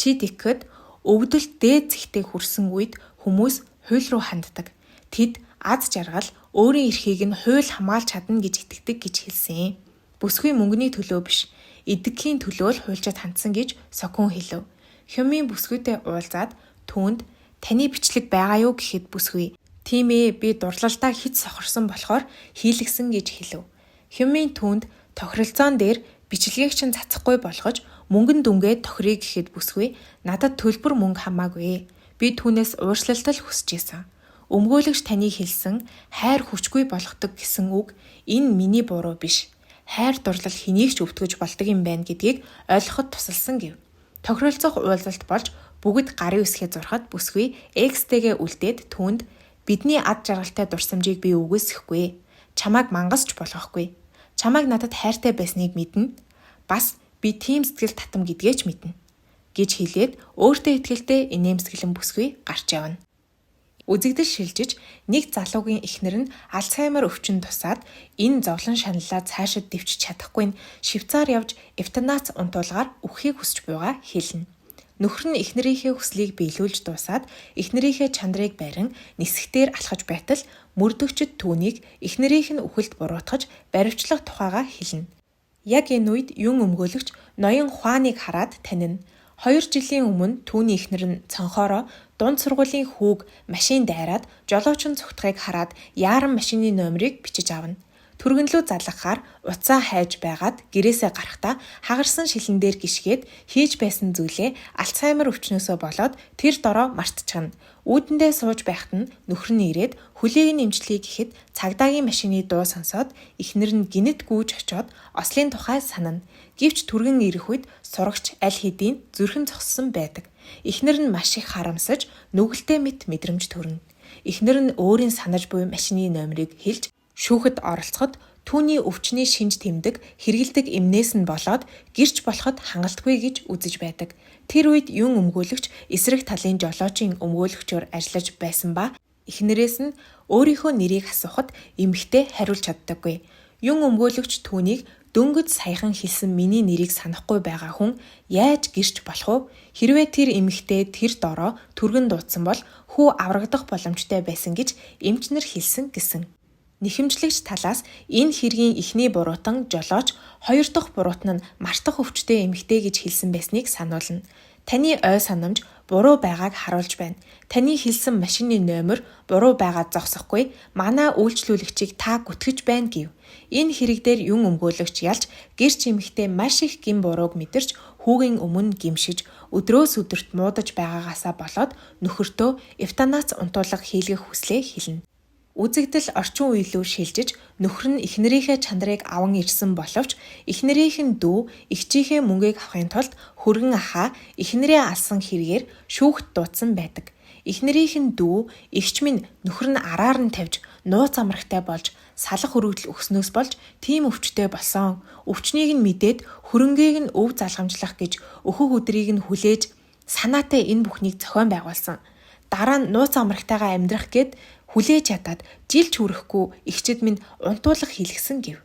Speaker 1: Чи тэгэхэд өвдөлт дээд зэгтээ хүрсэн үед хүмүүс хууль руу ханддаг. Тэд аз жаргал өөрийн эрхийг нь хууль хамгаалж чадна гэж итгэдэг гэж хэлсэн. Бүсгүй мөнгөний төлөө биш, эдгэхийн төлөө л хуульчид хандсан гэж Сокхун хэлэв. Хюммин бүсгүйтэй уулзаад түүнд таны бичлэг байгаа юу гэхэд бүсгүй тийм ээ, би дурлалдаа хэт сохорсон болохоор хийлгэсэн гэж хэлэв. Хюммин түүнд тохиролцоон дээр бичлэгийг чинь цацахгүй болгож мөнгөн дүнгээ тохиръё гэхэд бүсгүй надад төлбөр мөнгө хамаагүй. Би түүнээс уучлалт л хүсэж исэн. Өмгөөлөгч таны хэлсэн хайр хүчгүй болгодог гэсэн үг энэ миний буруу биш. Хайр дурлал хэнийг ч өвтгөж болдог юм байна гэдгийг ойлгоход тусалсан гэв. Тохиролцох уулзалт болж бүгд гарын үсгээ зурхад бүсгүй экстэйгээ үлдээд түүнд бидний ад жаргалтай дурсамжийг би үгүйсгэхгүй. Чамайг мангас ч болгохгүй. Чамайг надад хайртай байсныг мэднэ. Бас би тийм сэтгэл татам гэдгээ ч мэднэ гэж хэлээд өөртөө итгэлтэй инээмсэглэн бүсгүй гарч явна. Үзэгдэл шилжиж нэг залуугийн эхнэр нь Альцгеймер өвчин тусаад энэ зовлон шаналлаа цаашид дэвчиж чадахгүй нь Швейцар явж эвтанац унтуулгаар үхэхийг хүсэж буйгаа хэлнэ. Нөхөр нь эхнэрийнхээ хүслийг биелүүлж дуусаад эхнэрийнхээ чанарыг барин нисэхтээр алхаж байтал мөрдөгчид түүнийг эхнэрийнх нь үхэлд буруутгаж баривчлах тухайгаа хэлнэ. Яг энэ үед юн өмгөөлөгч ноён Хуаныг хараад танина. 2 жилийн өмнө түүний эхнэр нь цонхоороо дунд сургуулийн хүүг машин дайраад жолоочин цугтахыг хараад яаран машины номерыг бичиж авна. Түргэнлүү залгахаар утсаа хайж байгаад гэрээсээ гарахдаа хагарсан шилэн дээр гишгээд хийж байсан зүйлээ Альцгеймер өвчнөөсөө болоод тэр дороо мартчихна. Үүдэндээ сууж байхад нь нөхөр нь ирээд хүлээг нь эмчлэе гэхэд цагдаагийн машины дуу сонсоод эхнэр нь гэнэт гүйж очиод ослын тухай санана. Гэвч түргэн ирэх үед сурагч аль хэдийн зүрхэн зогссон байдаг. Эхнэр нь маш их харамсаж нүгэлтэй мэт мэдрэмж төрнө. Эхнэр нь өөрийн санаж буй машины номерыг хэлж шүүхэд оролцоход түүний өвчний шинж тэмдэг хэрэглэдэг эмнээс нь болоод гэрч болоход хангалтгүй гэж үзэж байдаг. Тэр үед юн өмгөөлөгч эсрэг талын жолоочийн өмгөөлөгчөөр ажиллаж байсан ба эхнэрээс нь өөрийнхөө нэрийг асуухад эмэгтэй хариулж чаддаггүй. Юн өмгөөлөгч түүнийг дөнгөж саяхан хэлсэн миний нэрийг санахгүй байгаа хүн яаж гэрч болох вэ? Хэрвээ тэр эмэгтэй тэр дороо түргэн дуудсан бол хүү аврагдах боломжтой байсан гэж эмч нар хэлсэн гэсэн. Нэхэмжлэгч талаас энэ хэргийн эхний буруутан жолооч, хоёр дахь буруутан нь мартах өвчтэй эмэгтэй гэж хэлсэн байсныг сануулна. Таны ой санамж буруу байгааг харуулж байна. Таны хэлсэн машины номер буруу байгаа зогсохгүй. Манай үйлчлүүлэгчийг та гүтгэж байна гэв. Энэ хэрэг дээр юн өмгөөлөгч ялж гэрч эмэгтэй маш их гэм бурууг мэдэрч хүүгийн өмнө гэмшиж өдрөөс өдөрт муудаж байгаагаасаа болоод нөхөртөө эвтанац унтуулга хийлгэх хүслээ хэлнэ. Үзэгдэл орчин үе лүү шилжиж нөхөр нь эхнэрийнхээ чанарыг аван ирсэн боловч эхнэрийнх нь дүү эгчийнхээ мөнгийг авахын тулд хөргөн ахаа эхнэрээ алсан хэрэгээр шүүхт дуудсан байдаг. Эхнэрийнх нь дүү эгч минь нөхөр нь араар нь тавьж нууц амрагтай болж салах өргөдөл өгснөөс болж тийм өвчтэй болсон. Өвчнийг нь мэдээд хөрөнгийг нь өв залгамжлах гэж өөхөх өдрийг нь хүлээж санаатай энэ бүхнийг зохион байгуулсан. Дараа нь нууц амрагтайгаа амьдрах гээд хүлээж ядаад жил ч хүрэхгүй эгчид минь унтуулах хийлгэсэн гэв.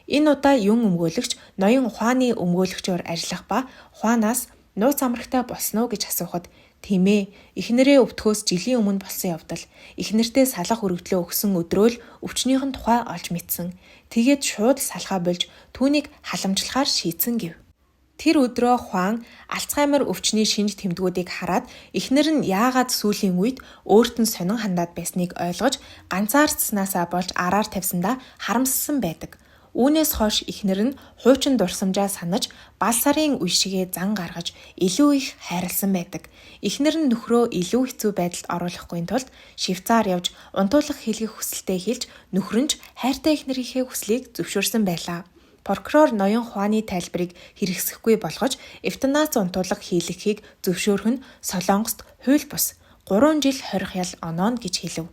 Speaker 1: Энэ удаа юн өмгөөлөгч ноён Хуаны өмгөөлөгчөөр ажиллах ба Хуанаас нууц амрагтай болсон уу гэж асуухад тийм ээ, эхнэрээ өвтгөөс жилийн өмнө болсон явдал. Эхнэртээ салах өргөдлөө өгсөн өдрөө л өвчнийх нь тухай олж мэдсэн. Тэгээд шууд салхаа болж түүнийг халамжлахаар шийдсэн гэв. Тэр өдрөө Хуан Альцгеймер өвчний шинж тэмдгүүдийг хараад эхнэр нь яагаад сүүлийн үед өөрт нь сонин хандаад байсныг ойлгож ганцаардснаасаа болж араар тавьсандаа харамссан байдаг. Үүнээс хойш эхнэр нь хуучин дурсамжаа санаж бал сарын үе шигээ зан гаргаж илүү их хайрласан байдаг. Эхнэр нь нөхрөө илүү хэцүү байдалд оруулахгүй тулд Швейцар явж унтуулах хийлгэх хүсэлтэд хэлж нөхөр нь ч хайртай эхнэрийнхээ хүслийг зөвшөөрсөн байлаа. Прокурор ноён Хуаны тайлбарыг хэрэгсэхгүй болгож эвтанац унтуулга хийлгэхийг зөвшөөрөх нь Солонгост хууль бус 3 жил хорих ял онооно гэж хэлэв.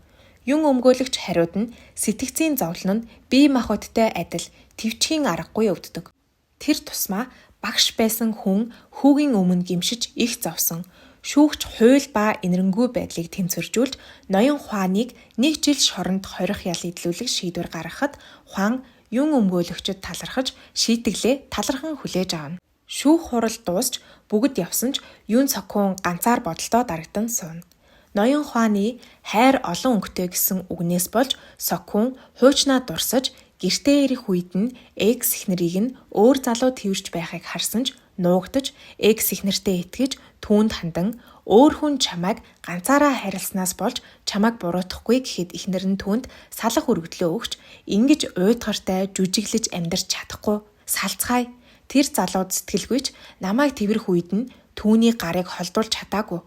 Speaker 1: Юн өмгөөлөгч хариуд нь сэтгэцийн зовлон нь бие махбодтой адил тэвчгийн аргагүй өвддөг. Тэр тусмаа Багш байсан хүн хүүгийн өмнө гэмшиж их зовсон. Шүүгч хууль ба энэрэнгүй байдлыг тэнцвэржүүлж ноён Хуаныг нэг жил шоронд хорих ял эдлүүлэх шийдвэр гаргахад Хуан юун өмгөөлөгчид талархаж шийтгэлээ талархан хүлээж авна. Шүүх хурал дуусч бүгд явсан ч Юн Сокхун ганцаар бодолдоо дарагдан сууна. Ноён Хуаны хайр олон өнгөтэй гэсэн үгнээс болж Сокхун хуучнаа дурсаж гэртээ ирэх үед нь экс эхнэрийг нь өөр залуу тэвэрч байхыг харсан ч нуугдаж экс эхнэртээ итгэж түүнд хандан өөр хүн чамайг ганцаараа харилцсанаас болж чамайг буруутгахгүй гэхэд эхнэр нь түүнд салах өргөдлөө өгч ингэж уйдгартай жүжиглэж амьдарч чадахгүй салцгаая. Тэр залууд сэтгэлгүй ч намайг тэврэх үед нь түүний гарыг холдуулж чадаагүй.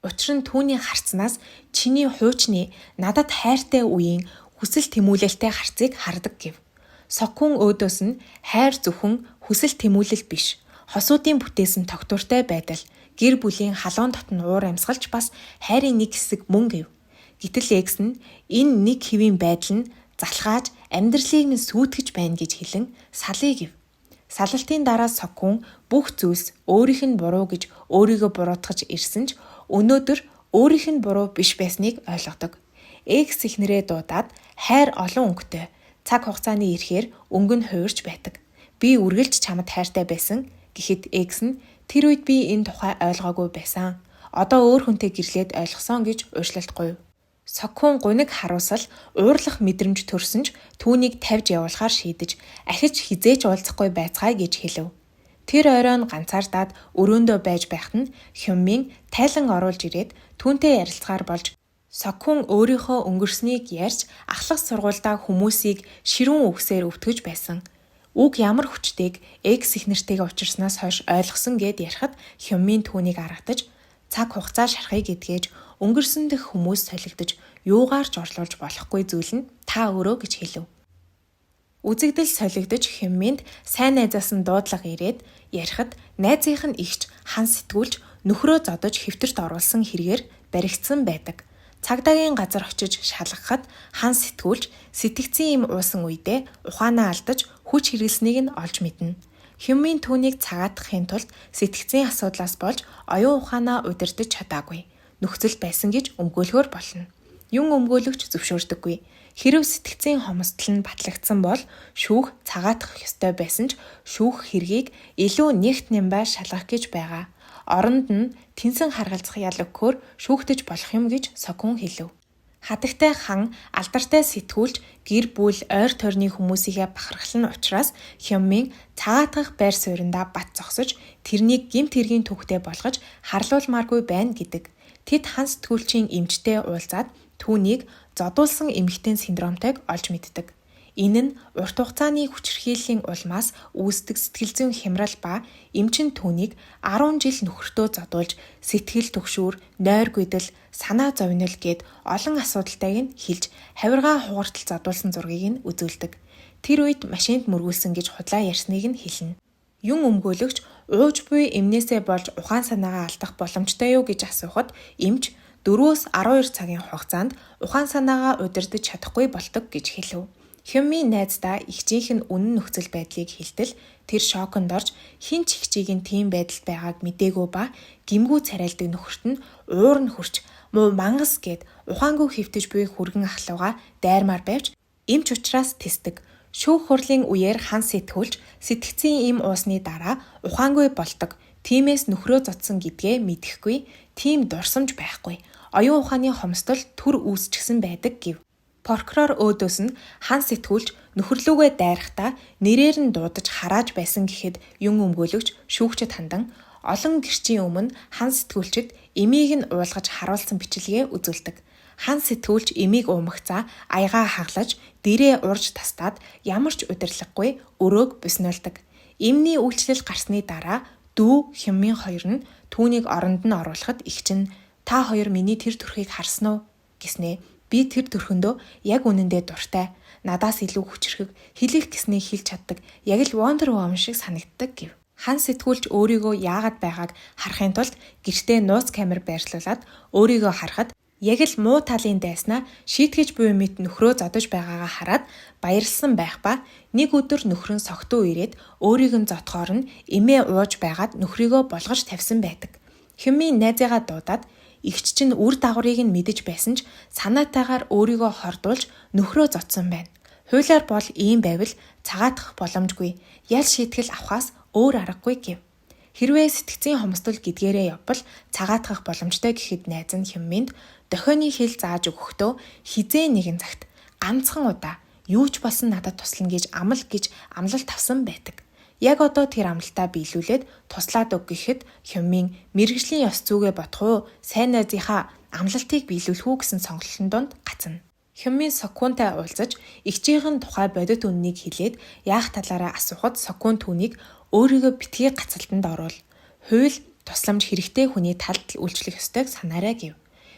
Speaker 1: Учир нь түүний харцнаас чиний хуучны надад хайртай үеийн хүсэл тэмүүлэлтэй харцыг хардаг гэв. Сокхун өөдөөс нь хайр зөвхөн хүсэл тэмүүлэл биш. Хосуудын бүтээсэн тогтвортой байдал, гэр бүлийн халуун дотн уур амьсгалч бас хайрын нэг хэсэг мөн гэв. Гэтэл экс нь энэ нэг хэвийн байдал нь залхааж амьдралыг минь сүйтгэж байна гэж хэлэн салъя гэв. Салалтын дараа Сокхун бүх зүйлс өөрийнх нь буруу гэж өөрийгөө буруутгаж ирсэн ч өнөөдөр өөрийнх нь буруу биш байсныг ойлгодог. Экс эхнэрээ дуудаад хайр олон өнгөтэй цаг хугацааны ирэхээр өнгө нь хувирч байдаг. Би үргэлж чамд хайртай байсан гэхэд экс нь тэр үед би энэ тухай ойлгоогүй байсан. Одоо өөр хүнтэй гэрлээд ойлгосон гэж уучлалт гуйв. Сокхун гуниг харуусал уурлах мэдрэмж төрсөн ч түүнийг тавьж явуулахаар шийдэж ахиж хэзээ ч уулзахгүй байцгаая гэж хэлэв. Тэр орой нь ганцаардаад өрөөндөө байж байхад нь Хюммин тайлан оруулж ирээд түүнтэй ярилцахаар болж Сокхун өөрийнхөө өнгөрснийг ярьж ахлах сургуульдаа хүмүүсийг ширүүн үгсээр өвтгөж байсан. Үг ямар хүчтэйг экс эхнэртэйгээ учирснаас хойш ойлгосон гэд ярихад Хюммин түүнийг аргатаж цаг хугацаа шархъя гэдгээж өнгөрсөн дэх хүмүүс солигдож юугаар ч орлуулж болохгүй зүйл нь та өөрөө гэж хэлэв. Үзэгдэл солигдож Хюмминд сайн найзаас нь дуудлага ирээд ярихад найзынх нь эгч хан сэтгүүлч нөхрөө зодож хэвтэрт оруулсан хэрэгээр баригдсан байдаг. Цагдаагийн газар очиж шалгахад хан сэтгүүлч сэтгцийн эм уусан үедээ ухаанаа алдаж хүч хэрэглэснийг нь олж мэднэ. Хюммин түүнийг цагаатгахын тулд сэтгцийн асуудлаас болж оюун ухаанаа удирдах чадаагүй нөхцөл байсан гэж өмгөөлөхөөр болно. Юн өмгөөлөгч зөвшөөрдөггүй. Хэрэв сэтгцийн хомсдол нь батлагдсан бол шүүх цагаатгах ёстой байсан ч шүүх хэргийг илүү нэгт нямбай шалгах гэж байгаа. Оронд нь тэнсэн харгалзах ял өгөхөөр шүүхтэж болох юм гэж Сокхун хэлэв. Хадагтай хан алдартай сэтгүүлч гэр бүл ойр тойрны хүмүүсийнхээ бахархал нь учраас Хюммин цагаатгах байр сууриндаа бат зогсож тэрнийг гэмт хэргийн түүхтэй болгож харлуулмааргүй байна гэдэг. Тэд хан сэтгүүлчийн эмчтэй уулзаад түүнийг зодуулсан эмэгтэйн синдромтойг олж мэддэг. Энэ нь урт хугацааны хүчирхийллийн улмаас үүсдэг сэтгэл зүйн хямрал ба эмч нь түүнийг 10 жил нөхөртөө зодуулж сэтгэл түгшүүр, нойр гүйдэл, санаа зовнил гээд олон асуудалтайг нь хэлж хавиргаа хугартал зодуулсан зургийг нь үзүүлдэг. Тэр үед машинд мөргүүлсэн гэж худлаа ярьсныг нь хэлнэ. Юн өмгөөлөгч ууж буй эмнээсээ болж ухаан санаагаа алдах боломжтой юу гэж асуухад эмч 4-12 цагийн хугацаанд ухаан санаагаа удирдах чадахгүй болдог гэж хэлэв. Хюммийн найздаа эгчийнх нь үнэн нөхцөл байдлыг хэлтэл тэр шоконд орж хэн ч эгчийг нь тийм байдалд байгааг мдээгүй ба гэмгүй царайлдаг нөхөрт нь уур нь хүрч муу мангас гээд ухаангүй хэвтэж буй хүргэн ахлууга дайрмаар байвч эмч учраас тэсдэг. Шүүх хурлын үеэр хан сэтгүүлч сэтгцийн эм уусны дараа ухаангүй болдог. Тиймээс нөхрөө зодсон гэдгээ мэдэхгүй, тийм дурсамж байхгүй. Оюун ухааны хомсдол төр үүсчихсэн байдаг гэв. Прокурор өөдөөс нь хан сэтгүүлч нөхөрлүүгээ дайрахдаа нэрээр нь дуудаж харааж байсан гэхэд юн өмгөөлөгч шүүгчэд хандан олон гэрчийн өмнө хан сэтгүүлчид эмийг нь уулгаж харуулсан бичлэгээ үзүүлдэг. Хан сэтгүүлч эмийг уумагцаа аягаа хаглаж дэрээ урж тастаад ямар ч удирдлагагүй өрөөг буснуулдаг. Эмний үйлчлэл гарсны дараа дүү Хюммин хоёр нь түүнийг оронд нь оруулахад эгч нь та хоёр миний тэр төрхийг харсан уу гэснээ. Би тэр төрхөндөө яг үнэндээ дуртай. Надаас илүү хүчирхэг, хэлэх гэснийг хэлж чаддаг. Яг л Wonder Woman шиг санагддаг гэв. Хан сэтгүүлч өөрийгөө яагаад байгааг харахын тулд гэртээ нууц камер байрлуулад өөрийгөө харахад Яг л муу талын дайснаа шийтгэж буй мэт нөхрөө зодож байгаагаа хараад баярлсан байх ба нэг өдөр нөхөр нь согтуу ирээд өөрийг нь зодохоор нь эмээ ууж байгаад нөхрийгөө болгож тавьсан байдаг. Хюммин найзыгаа дуудаад эгч чинь үр дагаврыг нь мэдэж байсан ч санаатайгаар өөрийгөө хордуулж нөхрөө зодсон байна. Хуулиар бол ийм байвал цагаатах боломжгүй. Ял шийтгэл авахаас өөр аргагүй гэв. Хэрвээ сэтгэцийн хомсдол гэдгээрээ явбал цагаатгах боломжтой гэхэд найз нь Хюмминд дохионы хэл зааж өгөхдөө хэзээ нэгэн цагт ганцхан удаа юу ч болсон надад туслана гэж амал гэж амлалт авсан байдаг. Яг одоо тэр амлалтаа биелүүлээд туслаад өг гэхэд Хюммин мэргэжлийн ёс зүйгээ бодох уу, сайн найзынхаа амлалтыг биелүүлэх үү гэсэн сонголтын дунд гацна. Хюммин Сокунтай уулзаж эгчийнх нь тухай бодит үнэнийг хэлээд яах талаараа асуухад Сокун түүнийг өөрийгөө битгий гацалтанд оруул. Хууль тусламж хэрэгтэй хүний талд л үйлчлэх ёстойг санаарай гэв.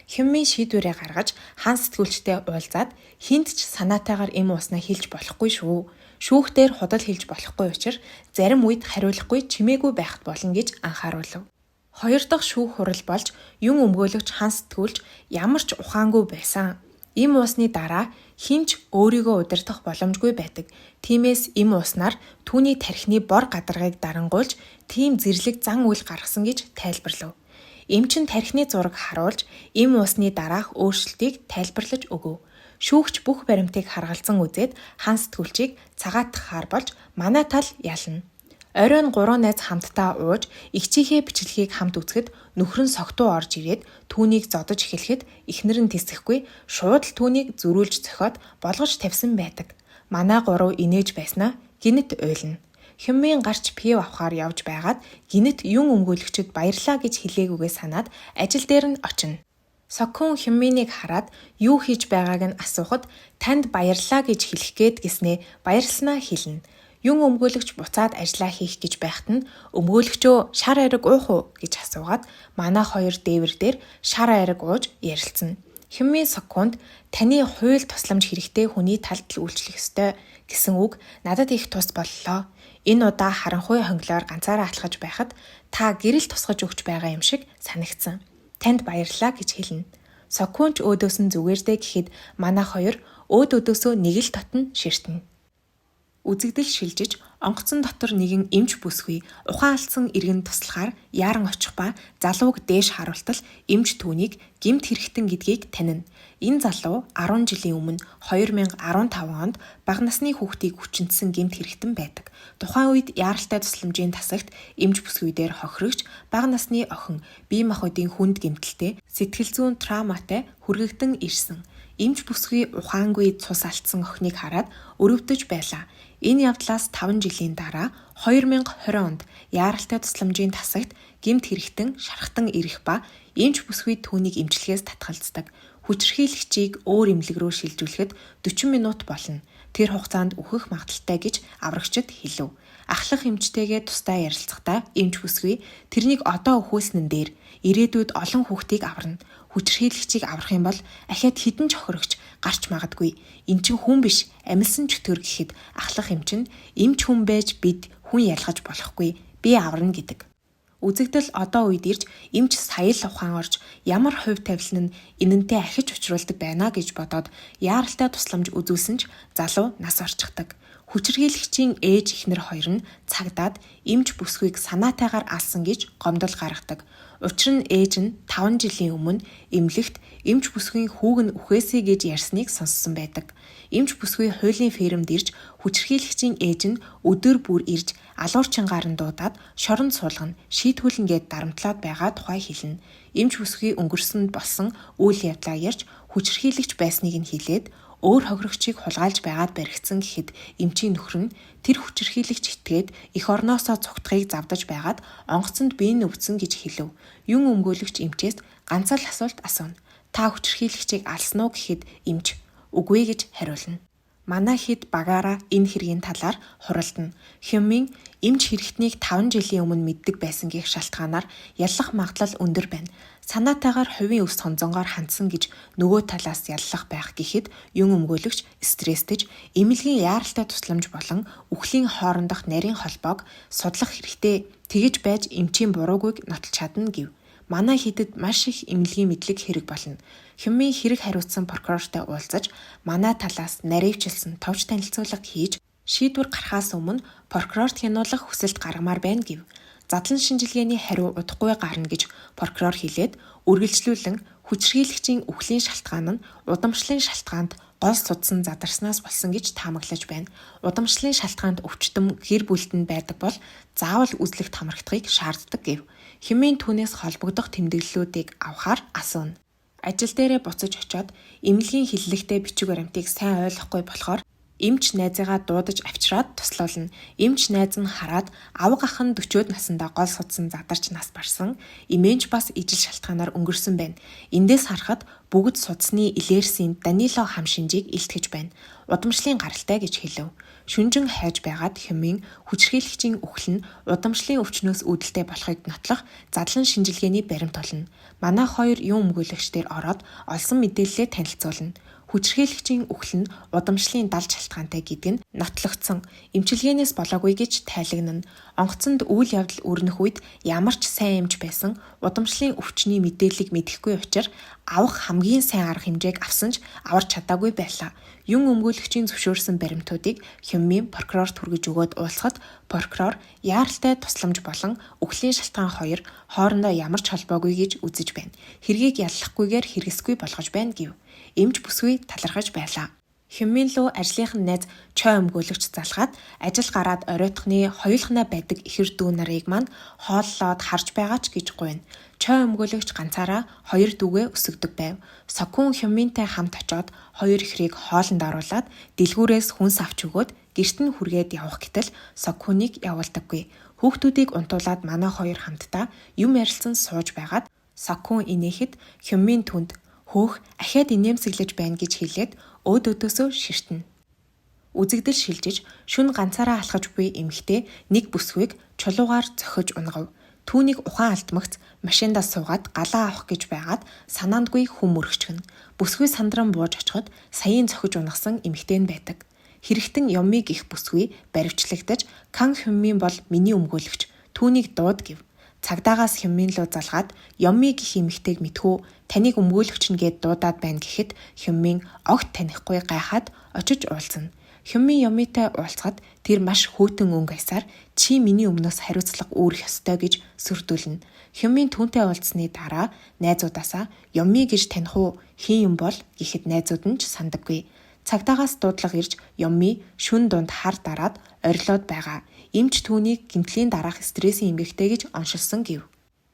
Speaker 1: Хюммин шийдвэрээ гаргаж хаан сэтгүүлчтэй уулзаад хэнд ч санаатайгаар эм ууснаа хэлж болохгүй шүү. Шүүхтэр худал хэлж болохгүй учир зарим үед хариулахгүй чимээгүй байхад болно гэж анхааруулв. Хоёр дахь шүүх хурал болж юн өмгөөлөгч хаан сэтгүүлч ямар ч ухаангүй байсан. Эм уусны дараа хэн ч өөрийгөө удирдах боломжгүй байдаг. Тиймээс эм ууснаар түүний тархины бор гадаргыг дарангуйлж тийм зэрлэг зан үйл гаргасан гэж тайлбарлав. Эмч нь тархины зураг харуулж эм уусны дараах өөрчлөлтийг тайлбарлаж өгөв. Шүүгч бүх баримтыг харгалзан үзээд хаан сэтгүүлчийг цагаатгахаар болж манай тал ялна. Оройн гурван найз хамтдаа ууж эгчийнхээ бичлэгийг хамт үзэхэд нөхөр нь согтуу орж ирээд түүнийг зодож эхлэхэд эхнэр нь тэсэхгүй шууд л түүнийг зөрүүлж цохиод болгож тавьсан байдаг. Манай гурав инээж байснаа гэнэт уйлна. Хюммин гарч пив авахаар явж байгаад гэнэт юн өмгөөлөгчд баярлаа гэж хэлээгүйгээ санаад ажил дээр нь очино. Сокхун Хюмминийг хараад юу хийж байгааг нь асуухад танд баярлаа гэж хэлэх гээд гэснээ баярласнаа хэлнэ. Юн өмгөөлөгч буцаад ажлаа хийх гэж байхад нь өмгөөлөгчөө шар айраг уух уу гэж асуугаад манай хоёр дээвэр дээр шар айраг ууж ярилцсан. Хюммин Сокхунд таны хууль тусламж хэрэгтэй хүний талд л үйлчлэх ёстой гэсэн үг надад их тус боллоо. Энэ удаа харанхуй хонглоор ганцаараа алхаж байхад та гэрэл тусгаж өгч байгаа юм шиг санагдсан. Танд баярлалаа гэж хэлнэ. Сокхун ч өөдөөс нь зүгээр дээ гэхэд манай хоёр өөд өдөөсөө нэг л дотно ширтэнэ. Үзэгдэл шилжиж онгоцон дотор нэгэн эмч бүсгүй ухаан алдсан иргэн туслахаар яаран очих ба залууг дээш харуултал эмч түүнийг гэмт хэрэгтэн гэдгийг танина. Энэ залуу 10 жилийн өмнө 2015 онд бага насны хүүхдийг хүчинтсэн гэмт хэрэгтэн байдаг. Тухайн үед яаралтай тусламжийн тасагт эмч бүсгүй дээр хохирогч бага насны охин бие махбодын хүнд гэмтэлтэй сэтгэл зүйн травматай хүргэгдэн ирсэн. Эмч бүсгүй ухаангүй цус алдсан охиныг хараад өрөвдөж байлаа. Энэ явдлаас 5 жилийн дараа 2020 онд яаралтай тусламжийн тасагт гэмт хэрэгтэн шархтан ирэх ба эмч бүсгүй түүнийг эмчилгээс татгалздаг. Хүчирхийлэгчийг өөр эмнэлэг рүү шилжүүлэхэд 40 минут болно. Тэр хугацаанд үхэх магадлалтай гэж аврагчид хэлэв. Ахлах эмчтэйгээ тусдаа ярилцахдаа эмч бүсгүй тэрнийг одоо өхүүлсэн нь дээр ирээдүйд олон хүүхдийг аварна. Хүчирхийлэгчийг аврах юм бол ахиад хэдэн ч хохирогч гарч магадгүй. Эн чинь хүн биш, амилсан чөтгөр гэхэд ахлах эмч нь эмч хүн байж бид хүн ялгаж болохгүй. Би аварна гэдэг. Үзэгдэл одоо үед ирж эмч сая л ухаан орж ямар хувь тавилан нь энэнтэй ахиж учруулдаг байна гэж бодоод яаралтай тусламж үзүүлсэн ч залуу нас орчихдог. Хүчирхийлэгчийн ээж эхнэр хоёр нь цагдаад эмч бүсгүйг санаатайгаар алсан гэж гомдол гаргадаг. Учир нь ээж нь 5 жилийн өмнө эмнэлэгт эмч бүсгүйн хүүг нь үхээсэй гэж ярьсныг сонссон байдаг. Эмч бүсгүй хуулийн фермд ирж хүчирхийлэгчийн ээж нь өдөр бүр ирж алуурчингаар нь дуудаад шоронд суулгана, шийтгүүлнэ гээд дарамтлаад байгаа тухай хэлнэ. Эмч бүсгүй өнгөрсөнд болсон үйл явдлаа ярьж хүчирхийлэгч байсныг нь хэлээд өөр хохирогчийг хулгайлж байгаад баригдсан гэхэд эмчийн нөхөр нь тэр хүчирхийлэгч итгээд эх орноосоо цугтахыг завдаж байгаад онгоцонд бие нь өвдсөн гэж хэлэв. Юн өмгөөлөгч эмчээс ганц л асуулт асууна. Та хүчирхийлэгчийг алсан уу гэхэд эмч үгүй гэж хариулна. Манай хэд багаараа энэ хэргийн талаар хуралдана. Хюммин эмч хэрэгтнийг 5 жилийн өмнө мэддэг байсан гэх шалтгаанаар яллах магадлал өндөр байна. Санаатайгаар хувийн өвс сонзонгоор хандсан гэж нөгөө талаас яллах байх гэхэд юн өмгөөлөгч стресстэж эмнэлгийн яаралтай тусламж болон үхлийн хоорондох нарийн холбоог судлах хэрэгтэй. Тэгэж байж эмчийн буруугүйг нотолж чадна гэв. Манай хэдэд маш их эмнэлгийн мэдлэг хэрэг болно. Хюммин хэрэг хариуцсан прокурортой уулзаж, манай талаас наривчилсан товч танилцуулга хийж, шийдвэр гарахаас өмнө прокурорт хянуулах хүсэлт гаргамаар байна гэв. Задлан шинжилгээний хариу удахгүй гарна гэж прокурор хэлээд үргэлжлүүлэн хүчирхийлэгчийн үхлийн шалтгаан нь удамшлын шалтгаанд гол судсан задарснаас болсон гэж таамаглаж байна. Удамшлын шалтгаанд өвчтөн гэр бүлд нь байдаг бол заавал үзлэгт хамрагдахыг шаарддаг гэв. Хэмээн түүнээс холбогдох тэмдэглэлүүдийг авахар асууна. Ажил дээрээ буцаж очиод эмнэлгийн хэллэгтэй бичиг баримтыг сайн ойлгохгүй болохоор эмч найзыгаа дуудаж авчираад туслуулна. Эмч найз нь хараад авга ах нь 40-од насандаа гол судсан задарч нас барсан. Эмээнч бас ижил шалтгаанаар өнгөрсөн байна. Эндээс харахад бүгд судасны илээрсийн Данило хам шинжийг илтгэж байна. Удамшлын гаралтай гэж хэлэв. Шүнжин хайж байгаад Хюмин хүчирхийлэгчийн үхэл нь удамшлын өвчнөөс үүдэлтэй болохыг нотлох задлан шинжилгээний баримт болно. Манай хоёр юун өмгөөлөгчдөр ороод олсон мэдээллээ танилцуулна. Хүчирхийлэгчийн үхэл нь удамшлын дал шалтгаантай гэдэг нь нотлогдсон. Эмчилгээнээс болоогүй гэж тайлагнана. Онгоцонд үйл явдал өрнөх үед ямар ч сайн эмч байсан удамшлын өвчний мэдээллийг мэдэхгүй учир авах хамгийн сайн арга хэмжээг авсан ч аварч чадаагүй байлаа. Юн өмгөөлөгчийн зөвшөөрсөн баримтуудыг Хюммийн прокурорт хүргэж өгөөд уулзахад прокурор яаралтай тусламж болон үхлийн шалтгаан хоёр хоорондоо ямар ч холбоогүй гэж үзэж байна. Хэргийг яллахгүйгээр хэрэгсгүй болгож байна гэв. Эмч бүсгүй талархаж байлаа. Хюммин луу ажлынх нь найз чой өмгөөлөгч залгаад ажил гараад оройтхны хоёулахнаа байдаг ихэр дүү нарыг маань хооллоод харж байгаа ч гэж гуйна. Чой өмгөөлөгч ганцаараа хоёр дүүгээ өсгөдөг байв. Сокун Хюмминтэй хамт очоод хоёр ихрийг хоолнд оруулаад дэлгүүрээс хүнс авч өгөөд гэрт нь хүргээд явах гэтэл Сокуныг явуулдаггүй. Хүүхдүүдийг унтуулад манай хоёр хамтдаа юм ярилцсан сууж байгаад Сокун инээхэд Хюммин түнд хөөх ахиад инээмсэглэж байна гэж хэлээд өөд өдөөсөө ширтэнэ. Үзэгдэл шилжиж шүн ганцаараа алхаж буй эмэгтэй нэг бүсгүйг чулуугаар зохиж унгав. Түүнийг ухаан алдмагц машиндаа суугаад галаа авах гэж байгаад санаандгүй хүм мөрөгчгөнө. Бүсгүй сандран бууж очиход саяын зохиж унагсан эмэгтэй нь байдаг. Хэрэгтэн Ёмиг их бүсгүй баривчлагдаж Кан Хюммин бол миний өмгөөлөгч түүнийг дууд гэв. Цагдаагаас Хюммин луу залгаад Ёми гэх эмэгтэйг мэдхүү таныг өмгөөлөгч нь гээд дуудаад байна гэхэд Хюммин огт танихгүй гайхаад очиж уулзна. Хюммин Ёмитай уулзахад тэр маш хүйтэн өнгө аясаар чи миний өмнөөс хариуцлага үүрэх ёстой гэж сүрдүүлнэ. Хюммин түүнтэй уулзсны дараа найзуудаасаа Ёми гэж таних уу хэн юм бол гэхэд найзууд нь ч сандаггүй. Цагдаагаас дуудлага ирж Ёми шүн дунд хар дараад орилоод байгаа. Эмч түүнийг гэмтлийн дараах стрессийн эмгэгтэй гэж оншилсан гэв.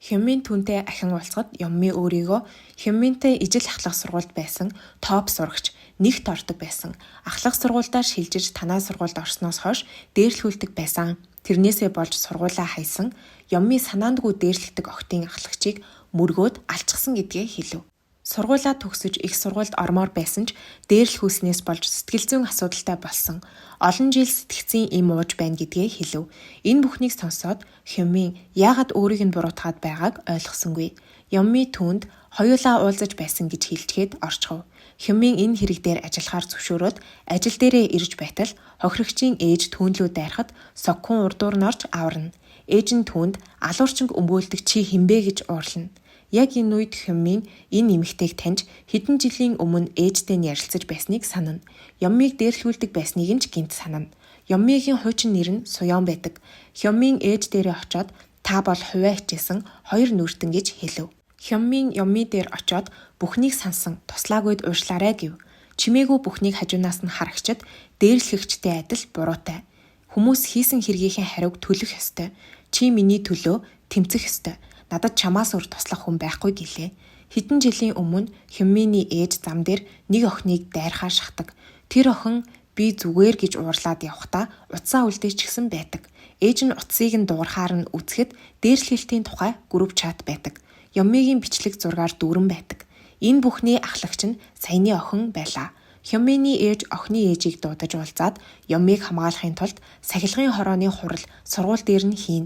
Speaker 1: Хюммин түүнтэй ахин уулзахад Ёми өөрийгөө Хюмминтэй ижил ахлах сургуульд байсан топ сурагч нэгт ордог байсан. Ахлах сургуульдаа шилжиж танай сургуульд орсноос хойш дээрлэхүүлдэг байсан. Тэрнээсээ болж сургуулаа хайсан Ёми санаандгүй дээрлэхдэг охидын ахлагчийг мөргөөд алчсан гэдгээ хэлэв. Сургуулаа төгсөж их сургуульд ормоор байсан ч дээрлэхүүлснээс болж сэтгэл зүйн асуудалтай болсон. Олон жил сэтгцийн эм ууж байна гэдгээ хэлэв. Энэ бүхнийг сонсоод Хюммин яагаад өөрийг нь буруутгаад байгааг ойлгосонгүй. Ёми түүнд хоёулаа уулзаж байсан гэж хэлчихэд орчихов. Хюммин энэ хэрэг дээр ажиллахаар зөвшөөрөөд ажил дээрээ ирж байтал хохирогчийн ээж түүн лүү дайрахад Соккун урдуур нь орж аварна. Ээж нь түүнд алуурчинг өмгөөлдөг чи хинбэ гэж уурлана. Яг энэ үед Хюммин энэ эмэгтэйг таньж хэдэн жилийн өмнө ээжтэй нь ярилцаж байсныг санана. Ёммиг дээрлэхүүлдэг байсныг нь ч гинт санана. Ёммигийн хуучин нэр нь Суён байдаг. Хюммин ээж дээрээ очоод та бол хувиа хичээсэн хоёр нүртэн гэж хэлэв. Хюммин Ёмми дээр очоод бүхнийг сансан туслаагүйд уушлаарай гэв. Чимээгүй бүхнийг хажуунаас нь харагчид дээрлэхэгчтэй адил буруутай. Хүмүүс хийсэн хэргийнхээ хариуг төлөх ёстой. Чи миний төлөө тэмцэх ёстой. Надад чамаас өөр туслах хүн байхгүй гэлээ. Хэдэн жилийн өмнө Хюмминий ээж зам дээр нэг охиныг дайрхаа шахдаг. Тэр охин би зүгээр гэж уурлаад явхдаа утсаа үлдээчихсэн байдаг. Ээж нь утсыг нь дуурахаар нь үзэхэд дээрлэхэлтийн тухай групп чат байдаг. Ёмигийн бичлэг зургаар дүүрэн байдаг. Энэ бүхний ахлагч нь саяны охин байлаа. Хюмминий ээж охины ээжийг дуудаж уулзаад Ёмиг хамгаалахын тулд сахилгын хорооны хурал сургууль дээр нь хийн.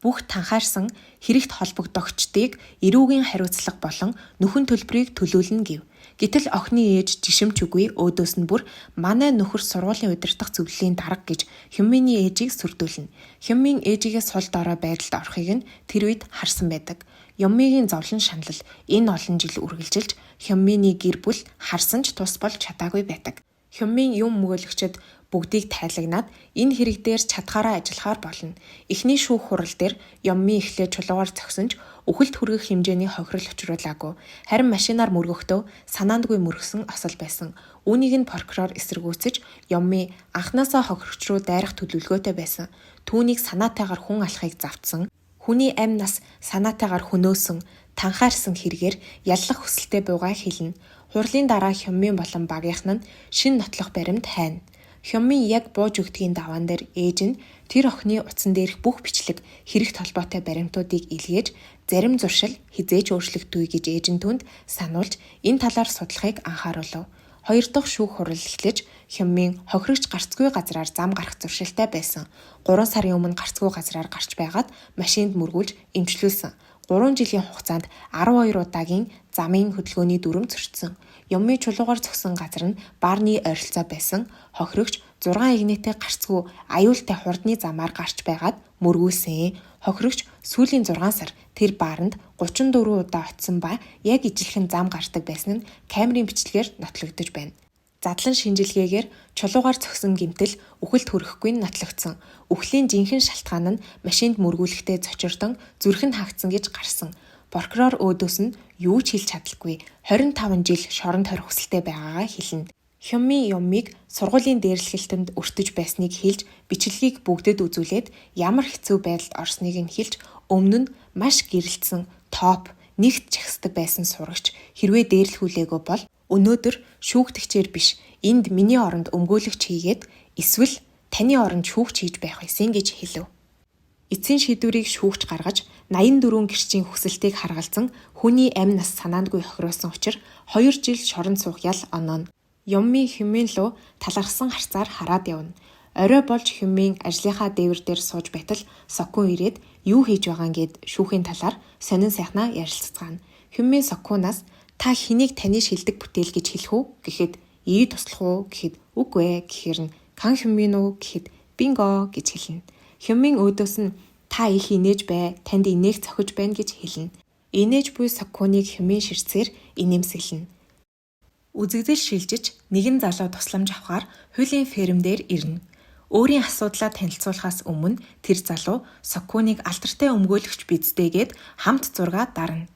Speaker 1: Бүх танхаарсан хэрэгт холбогдогчдыг эрүүгийн хариуцлага болон нөхөн төлбөрийг төлөөлнө гэв. Гэтэл охины ээж жишимч үгүй өөдөөс нь бүр манай нөхөр сургуулийн удирдах зөвлөлийн дарга гэж Хюмминий ээжийг сүрдүүлнэ. Хюммин ээжигээ сул дорой байдалд орохыг нь тэр үед харсан байдаг. Юммигийн зовлон шаналл энэ олон жил үргэлжилж Хёнмины гэр бүл харсан ч тус болж чадаагүй байдаг. Хёнмин юм өмгөөлөгчид бүгдийг тайлагнаад энэ хэрэг дээр чадхаараа ажиллахаар болно. Эхний шүүх хурал дээр Юмми эхлээд чулуугаар цохисон ч үхэлд хүргэх хэмжээний хохирол учруулаагүй. Харин машинаар мөргөхдөө санаандгүй мөргөсөн осол байсан. Үүнийг нь прокурор эсэргүүцэж Юмми анхнаасаа хохирогч руу дайрах төлөвлөгөөтэй байсан. Түүнийг санаатайгаар хүн алахыг завтсан. Хүний амь нас санаатайгаар хөнөөсөн, танхаарсан хэрэгээр яллах хүсэлтэй буйгаа хэлнэ. Хурлын дараа Хёнмин болон багийнхан нь шинэ нотлох баримт хайна. Хёнмин яг бууж өгдгийн даваан дээр ээж нь тэр охины утсан дээрх бүх бичлэг хэрэгт холбоотой баримтуудыг илгээж зарим зуршил хэзээ ч өөрчлөгддгүй гэж ээж нь түүнд сануулж энэ талаар судлахыг анхааруулав. Хоёр дахь шүүх хурал эхлэж Хёнмин хохирогч гарцгүй газраар зам гарах зуршилтай байсан. 3 сарын өмнө гарцгүй газраар гарч байгаад машинд мөргүүлж эмчлүүлсэн. 3 жилийн хугацаанд 12 удаагийн замын хөдөлгөөний дүрэм зөрчсөн. Юмми чулуугаар цохисон газар нь баарны ойролцоо байсан. Хохирогч 6 эгнээтэй гарцгүй аюултай хурдны замаар гарч байгаад мөргүүлсэн. Хохирогч сүүлийн 6 сар тэр бааранд 34 удаа очсон ба яг ижилхэн зам гардаг байсан нь камерын бичлэгээр нотлогдож байна. Задлан шинжилгээгээр чулуугаар цохисон гэмтэл үхэлд хүрэхгүй нь нотлогдсон. Үхлийн жинхэнэ шалтгаан нь машинд мөргүүлэхдээ цочирдон зүрх нь хаагдсан гэж гарсан. Прокурор өөдөөс нь юу ч хэлж чадалгүй 25 жил шоронд хорих хүсэлтэй байгаагаа хэлнэ. Хёнмин Юммиг сургуулийн дээрлэхэлтэнд өртөж байсныг хэлж бичлэгийг бүгдэд үзүүлээд ямар хэцүү байдалд орсныг нь хэлж өмнө нь маш гэрэлтсэн топ нэгт чагсдаг байсан сурагч хэрвээ дээрлэхүүлээгүй бол өнөөдөр шүүгдэгчээр биш энд миний оронд өмгөөлөгч хийгээд эсвэл таны оронд шүүгч хийж байх байсан гэж хэлэв. Эцсийн шийдвэрийг шүүгч гаргаж 84 гэрчийн хүсэлтийг харгалзан хүний амь нас санаандгүй хохируулсан учир 2 жил шоронд суух ял онооно. Юмми Хёнмин луу талархсан харцаар хараад явна. Орой болж Хёнмин ажлынхаа дээвэр дээр сууж байтал Сокун ирээд юу хийж байгаа гэд шүүхийн талаар сонин сайхнаа ярилцацгаана. Хёнмин Сокунаас та хэнийг таны шилдэг бүтээл гэж хэлэх үү гэхэд ий туслах уу гэхэд үгүй ээ гэхээр нь Кан Хёнмин үү гэхэд бинго гэж хэлнэ. Хёнмин өөдөөс нь та их инээж бай, танд инээх зохиж байна гэж хэлнэ. Инээж буй Сокуныг Хёнмин ширтсээр инээмсэглэнэ. Үзэгдэл шилжиж нэгэн залуу тусламж авахар хуулийн ферм дээр ирнэ. Өөрийн асуудлаа танилцуулахаас өмнө тэр залуу Сокуныг алдартай өмгөөлөгч биз дээ гээд хамт зургаа дарна.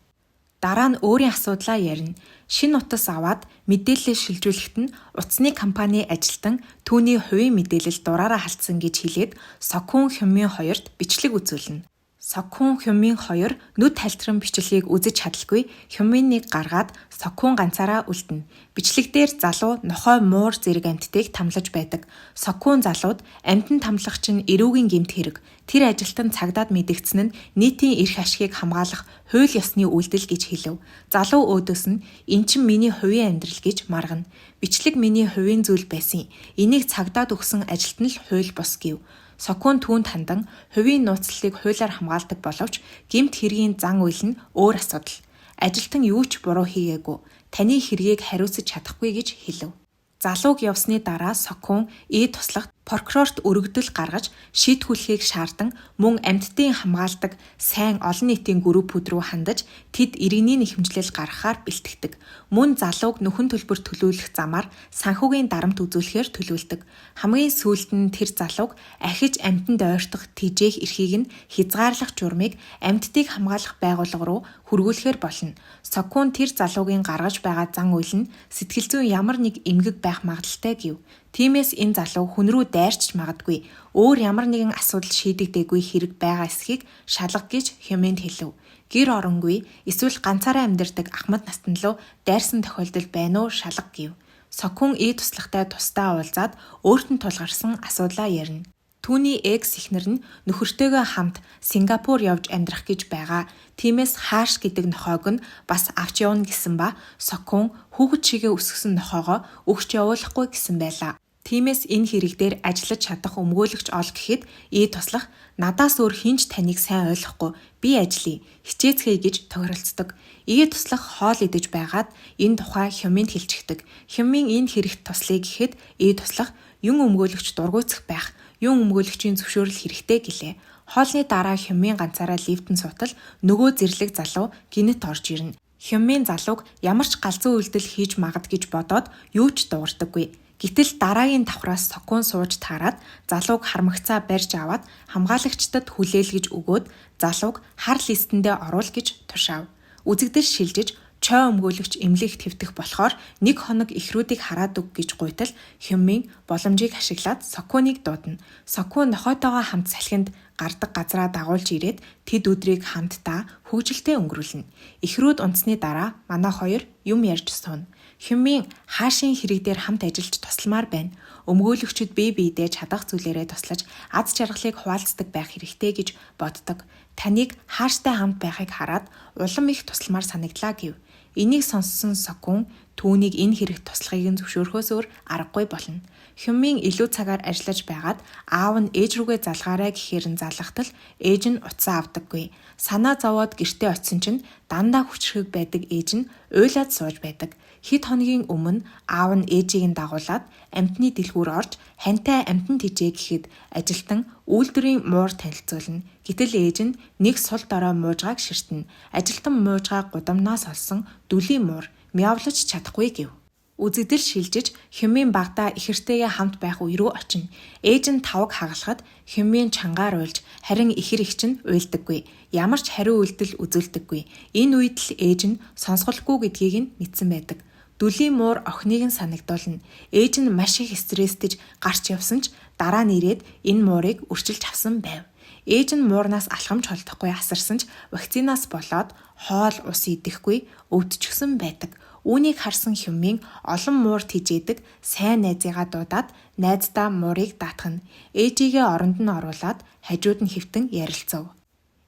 Speaker 1: Дараа нь өөрийн асуудлаа ярина. Шинэ утас аваад мэдээлэлээ шилжүүлэхэд нь утасны компани ажилтан түүний хувийн мэдээлэл дураараа халдсан гэж хэлээд Сокун Хёнмин хоёрт бичлэг үзүүлнэ. Сокун Хёнмин хоёр нүд хальтран бичлэгийг үзэж чадалгүй Хёнминыг гаргаад Сокун ганцаараа үлдэнэ. Бичлэг дээр залуу нохой муур зэрэг амьтдыг тамлаж байдаг. Сокун залууд амьтан тамлах чинь эрүүгийн гэмт хэрэг. Тэр ажилтан цагдаад мэдэгдсэн нь нийтийн эрх ашигыг хамгаалах хууль ёсны үйлдэл гэж хэлэв. Залуу өөдөөс нь эн чинь миний хувийн амьдрал гэж маргана. Бичлэг миний хувийн зүйл байсан. Энийг цагдаад өгсөн ажилтан л хууль бус гэв. Сокун түүнд хандан хувийн нууцлалыг хуулиар хамгаалдаг боловч гэмт хэргийн зан үйл нь өөр асуудал. Ажилтан юу ч буруу хийгээгүй. Таны хэргийг хариуцаж чадахгүй гэж хэлэв. Залууг явсны дараа Сокун ий туслах прокурорт өргөдөл гаргаж шийтгүүлэхийг шаардан мөн амьтдын хамгаалдаг сайн олон нийтийн группүүд рүү хандаж тэд иргэний нэхэмжлэл гаргахаар бэлтгэдэг. Мөн залууг нөхөн төлбөр төлүүлэх замаар санхүүгийн дарамт үзүүлэхээр төлөвлөдөг. Хамгийн сүүлд нь тэр залууг ахиж амьтанд ойртох тэжээх эрхийг нь хязгаарлах журмыг амьтдыг хамгаалах байгууллага руу хүргүүлэхээр болно. Сокун тэр залуугийн гаргаж байгаа зан үйл нь сэтгэл зүйн ямар нэг эмгэг байх магадлалтай гэв. Тиймээс энэ залуу хүн рүү дайрч магадгүй өөр ямар нэгэн асуудал шийдэгдээгүй хэрэг байгаа эсхийг шалга гэж Хёнминд хэлэв. Гэр оронгүй эсвэл ганцаараа амьдардаг ахмад настан луу дайрсан тохиолдол байна уу шалга гэв. Сокун ий туслахтай тусдаа уулзаад өөрт нь тулгарсан асуудлаа ярина. Түүний экс эхнэр нь нөхөртөөгөө хамт Сингапур явж амьдрах гэж байгаа. Тиймээс хааш гэдэг нохойг нь бас авч явна гэсэн ба Сокун хүүхэд шигээ өсгөсөн нохойгоо өгч явуулахгүй гэсэн байлаа. Тиймээс энэ хэрэг дээр ажиллаж чадах өмгөөлөгч ол гэхэд ий туслах надаас өөр хэн ч таныг сайн ойлгохгүй би ажиллая хичээцгээе гэж тохиролцдог. Ий туслах хоол идэж байгаад энэ тухай Хёнминд хэлчихдэг. Хёнмин энэ хэрэгт туслая гэхэд ий туслах юн өмгөөлөгч дургүйцэх байх юун өмгөөлөгчийн зөвшөөрөл хэрэгтэй гэлээ. Хоолны дараа Хюмин ганцаараа лифтэнд суутал нөгөө зэрлэг залуу гэнэт орж ирнэ. Хюмин залууг ямар ч галзуу үйлдэл хийж магад гэж бодоод юу ч дуугардаггүй. Гэтэл дараагийн давхраас Сокун сууж таарад залууг хармагцаа барьж аваад хамгаалагчдад хүлээлгэж өгөөд залууг хар листэндээ оруул гэж тушаав. Үзэгдэл шилжиж чой өмгөөлөгч эмнэлэгт хэвтэх болохоор нэг хоног эхрүүдийг хараад өг гэж гуйтал Хюмин боломжийг ашиглаад Сокуныг дуудана. Сокун нохойтойгоо хамт салхинд гардаг газраа дагуулж ирээд тэд өдрийг хамтдаа хөгжилтэй өнгөрүүлнэ. Эхрүүд унтсны дараа манай хоёр юм ярьж сууна. Хюмин хаашийн хэрэг дээр хамт ажиллаж тусламаар байна. Өмгөөлөгчид бие биедээ чадах зүйлээрээ туслаж аз жаргалыг хуваалцдаг байх хэрэгтэй гэж боддог. Таныг хааштай хамт байхыг хараад улам их тусламаар санагдлаа гэв. Энийг сонссон Сокун түүнийг энэ хэрэгт туслахыг нь зөвшөөрөхөөс өөр аргагүй болно. Хюмин илүү цагаар ажиллаж байгаад аав нь ээж рүүгээ залгаарай гэхээр нь залгахтал ээж нь утсаа авдаггүй. Санаа зовоод гэртээ очисон чинь дандаа хүчирхэг байдаг ээж нь уйлаад сууж байдаг. Хэд хоногийн өмнө аав нь ээжийг нь дагуулад амьтны дэлгүүр орж ханьтай амьтан тэжээ гэхэд ажилтан үйлдвэрийн муур танилцуулна. Гэтэл ээж нь нэг сул дорой муужгааг ширтэнэ. Ажилтан муужгаа гудамнаас олсон дүлийн муур мявлаж чадахгүй гэв. Үзэгдэл шилжиж Хюмин багадаа эхэртэйгээ хамт байх үе рүү очино. Ээж нь тавг хагалахад Хюмин чангаар уйлж, харин ихэр эгч нь уйлдаггүй. Ямар ч хариу үйлдэл үзүүлдэггүй. Энэ үед л ээж нь сонсголгүй гэдгийг нь мэдсэн байдаг. Дүлийн муур охиныг нь санагдуулна. Ээж нь маш их стресстэж гарч явсан ч дараа нь ирээд энэ муурыг өрчилж авсан байв. Ээж нь муурнаас алхамж холдохгүй асарсан ч вакцинаас болоод хоол ус идэхгүй өвдчихсөн байдаг. Үүнийг харсан Хюмин олон муур тэжээдэг сайн найзыгаа дуудаад найздаа муурыг даатгана. Ээжийгээ оронд нь оруулаад хажууд нь хэвтэн ярилцав.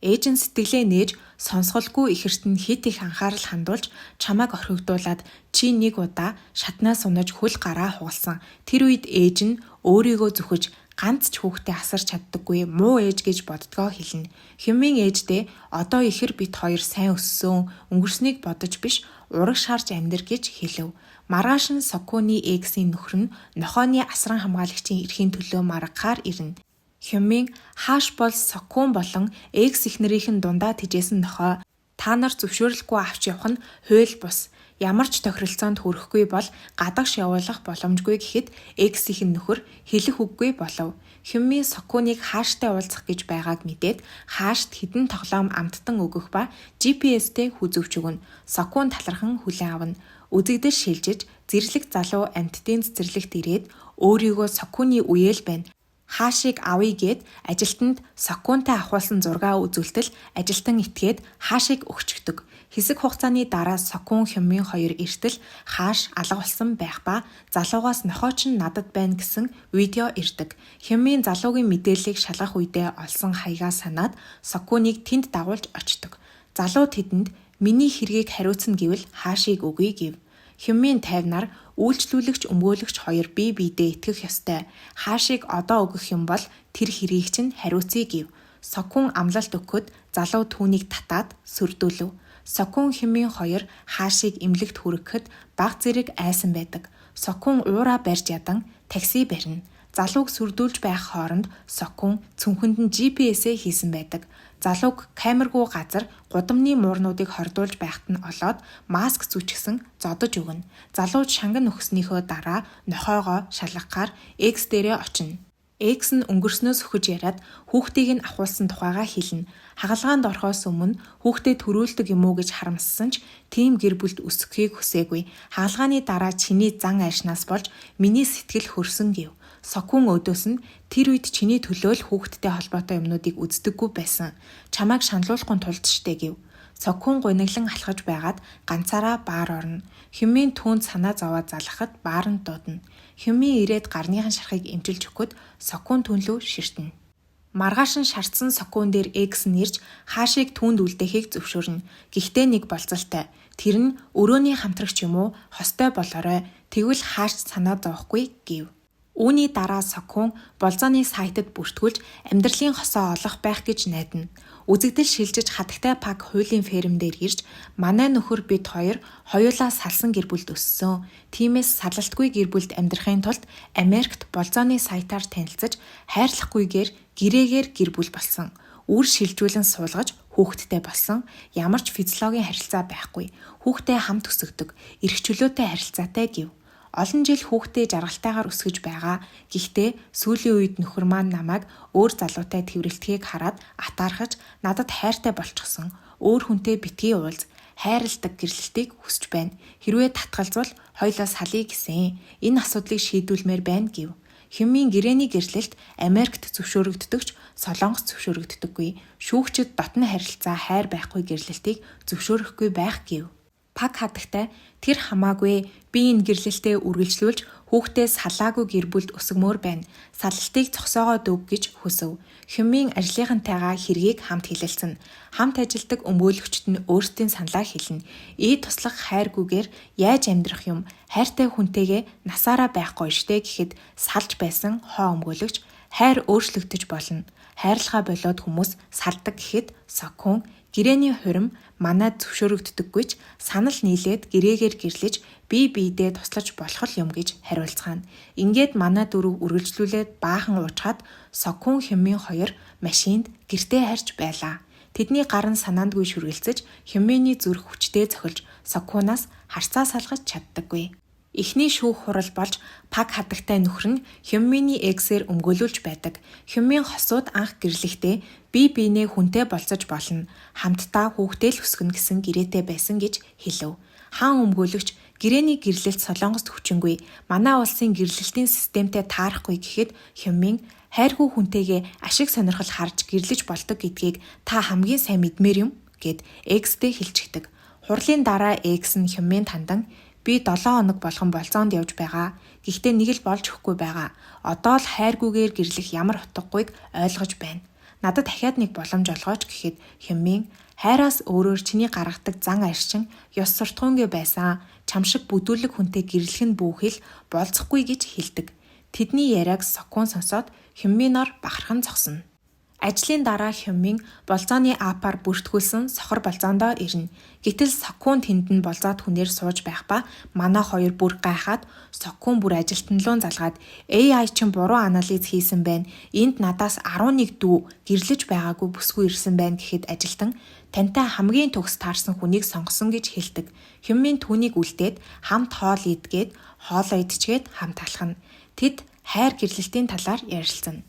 Speaker 1: Ээж нь сэтгэлээ нээж сонсголгүй ихэрт нь хэт их анхаарал хандуулж чамайг орхигдуулаад чи нэг удаа шатнаас унаж хөл гараа хугалсан. Тэр үед ээж нь өөрийгөө зүхэж ганц ч хүүхдээ асарч чаддаггүй муу ээж гэж боддгоо хэлнэ. Хюмин ээждээ одоо ихэр бид хоёр сайн өссөн өнгөрснийг бодож биш ураг шаарч амьдар гэж хэлэв. Маргааш нь Сокуны эксийн нөхөр нь нохойны асран хамгаалагчийн эрхийн төлөө маргахаар ирнэ. Хюмин хааш бол Сокун болон экс эхнэрийнх нь дундаа тэжээсэн нохой та нар зөвшөөрлгүй авч явах нь хууль бус. Ямар ч тохиролцоонд хүрэхгүй бол гадагш явуулах боломжгүй гэхэд эксийнх нь нөхөр хэлэх үггүй болов. Хюмин Сокуныг хааштай уулзах гэж байгааг мэдээд хаашт хэдэн тоглоом амттан өгөх ба GPS-тэй хүзүүвч өгнө. Сокун талархан хүлээн авна. Үзэгдэл шилжиж зэрлэг залуу амьтдын цэцэрлэгт ирээд өөрийгөө Сокуны үеэл байна. Хаашийг авъя гээд ажилтнанд Сокунтай авахулсан зургаа үзүүлтэл ажилтан итгээд хаашийг өгчихдөг. Хэсэг хугацааны дараа Сокун Хюмин хоёр эртэл хааш алга болсон байх ба залуугаас нохой чинь надад байна гэсэн видео ирдэг. Хюмин залуугийн мэдээллийг шалгах үедээ олсон хаягаа санаад Сокуныг тэнд дагуулж очдог. Залуу тэдэнд миний хэргийг хариуцна гэвэл хаашийг өгье гэв. Хюмин тайвнаар үйлчлүүлэгч өмгөөлөгч хоёр бие биедээ итгэх ёстой. Хаашийг одоо өгөх юм бол тэр хэргийг чинь хариуцъя гэв. Сокун амлалт өгөхөд залуу түүнийг татаад сөрдүүлв. Сокун Хюмин хоёр хаашийг эмнэлэгт хүргэхэд бага зэрэг айсан байдаг. Сокун уураа барьж ядан такси барина. Залууг сүрдүүлж байх хооронд Сокун цүнхэнд нь GPS-ээ хийсэн байдаг. Залууг камергүй газар гудамны муурнуудыг хордуулж байхад нь олоод маск зүүчихсэн зодож өгнө. Залуу шанган өгснийхөө дараа нохойгоо шалгахаар X дээрээ очино. Экс нь өнгөрснөөс хөхөж яриад хүүхдийг нь авахулсан тухайгаа хэлнэ. Хагалгаанд орохоос өмнө хүүхдээ төрүүлдэг юм уу гэж харамссан ч тийм гэр бүлд өсөхийг хүсээгүй. Хагалгааны дараа чиний зан айшнаас болж миний сэтгэл хөрсөн гэв. Сокун өөдөөс нь тэр үед чиний төлөө л хүүхэдтэй холбоотой юмнуудыг үздэггүй байсан. Чамайг шаналуулахын тулд штэ гэв. Сокун гуниглан алхаж байгаад ганцаараа баар орно. Хюмин түүнд санаа зовоод залгахад бааранд дуудана. Хюмин ирээд гарныхан шархыг эмчилж өгөхөд Сокун түүн лүү ширтэнэ. Маргааш нь шарцсан Сокун дээр экс нь ирж хаашийг түүнд үлдээхийг зөвшөөрнө. Гэхдээ нэг болзолтой. Тэр нь өрөөний хамтрагч юм уу хостой болоорой. Тэгвэл хааш санаа зовохгүй гэв. Үүний дараа Сокун болзооны сайтад бүртгүүлж амьдралын хосоо олох байх гэж найдана. Үзэгдэл шилжиж хатагтай пак хуулийн ферм дээр ирж манай нөхөр бид хоёр хоёулаа салсан гэр бүлд өссөн. Тиймээс салалтгүй гэр бүлд амьдрахын тулд Америкт болзооны сайтаар танилцаж хайрлахгүйгээр гэрээгээр гэр бүл болсон. Үр шилжүүлэн суулгаж хүүхэдтэй болсон. Ямар ч физиологийн харилцаа байхгүй. Хүүхдээ хамт өсгөдөг. Эрх чөлөөтэй харилцаатай гэв. Олон жил хүүхдээ жаргалтайгаар өсгөж байгаа. Гэхдээ сүүлийн үед нөхөр маань намайг өөр залуутай тэврэлтэхийг хараад атаархаж надад хайртай болчихсон. Өөр хүнтэй битгий уулз, хайрладаг гэрлэлтийг хүсэж байна. Хэрвээ татгалзвал хоёулаа салъя гэсэн. Энэ асуудлыг шийдүүлмээр байна гэв. Хюммийн гэрээний гэрлэлт Америкт зөвшөөрөгддөг ч Солонгост зөвшөөрөгддөггүй. Шүүгчид дотно харилцаа хайр байхгүй гэрлэлтийг зөвшөөрөхгүй байх гэв. Пак хадагтай тэр хамаагүй би энэ гэрлэлтээ үргэлжлүүлж хүүхдээ салаагүй гэр бүлд өсгөмөөр байна. Салалтыг зогсоогоод өг гэж хүсэв. Хюммийн ажлынхантайгаа хэргийг хамт хэлэлцэнэ. Хамт ажилладаг өмгөөлөгчд нь өөрсдийн саналаа хэлнэ. Ий туслах хайргүйгээр яаж амьдрах юм? Хайртай хүнтэйгээ насаараа байхгүй штэ гэхэд салж байсан хоо өмгөөлөгч хайр өөрчлөгдөж болно. Хайрлахаа болиод хүмүүс салдаг гэхэд Сокхун гэрээний хурим манайд зөвшөөрөгддөггүй ч санал нийлээд гэрээгээр гэрлэж бие биедээ туслаж болох л юм гэж хариулцгаана. Ингээд манай дөрөв үргэлжлүүлээд баахан уучгаад Сокхун Хюммийн хоёр машинд гэртээ харж байлаа. Тэдний гар нь санаандгүй шүргэлцэж Хюмминий зүрх хүчтэй цохилж Сокхунаас харцаа салгаж чаддаггүй. Эхний шүүх хурал болж Пак хадагтай нөхөр нь Хюмминий эксээр өмгөөлүүлж байдаг. Хюммийн хосууд анх гэрлэхдээ бие биенээ хүнтэй болцож болно. Хамтдаа хүүхдээ л өсгөнө гэсэн гэрээтэй байсан гэж хэлэв. Хаан өмгөөлөгч гэрээний гэрлэлт Солонгост хүчингүй. Манай улсын гэрлэлтийн системтэй таарахгүй гэхэд Хюммин хайргүй хүнтэйгээ ашиг сонирхол харж гэрлэж болдог гэдгийг та хамгийн сайн мэдмээр юм гэд экстэй хэлчихдэг. Хурлын дараа экс нь Хюмминд хандан би 7 хоног болгон болзоонд явж байгаа. Гэхдээ нэг л болж өгөхгүй байгаа. Одоо л хайргүйгээр гэрлэх ямар утгагүйг ойлгож байна. Надад дахиад нэг боломж олгооч гэхэд Хюммин хайраас өөрөөр чиний гаргадаг зан арчин ёс суртахуунгүй байсан. Чам шиг бүдүүлэг хүнтэй гэрлэх нь бүүхэл болзохгүй гэж хэлдэг. Тэдний яриаг Сокхун сонсоод Хюмминоор бахархан зогсно. Ажлын дараа Хюммин болзооны апаар бүртгүүлсэн сохор болзоондоо ирнэ. Гэтэл Сокхун тэнд нь болзоот хүнээр сууж байх ба манай хоёр бүр гайхаад Сокхун бүр ажилтан луу залгаад AI чинь буруу анализ хийсэн байна. Энд надаас 11 дүү гэрлэж байгаагүй бүсгүй ирсэн байна гэхэд ажилтан тантай хамгийн төгс таарсан хүнийг сонгосон гэж хэлдэг. Хюммин түүнийг үлдээд хамт хоол идгээд хоолоо идчихээд хамт алхана. Тэд хайр гэрлэлтийн талаар ярилцана.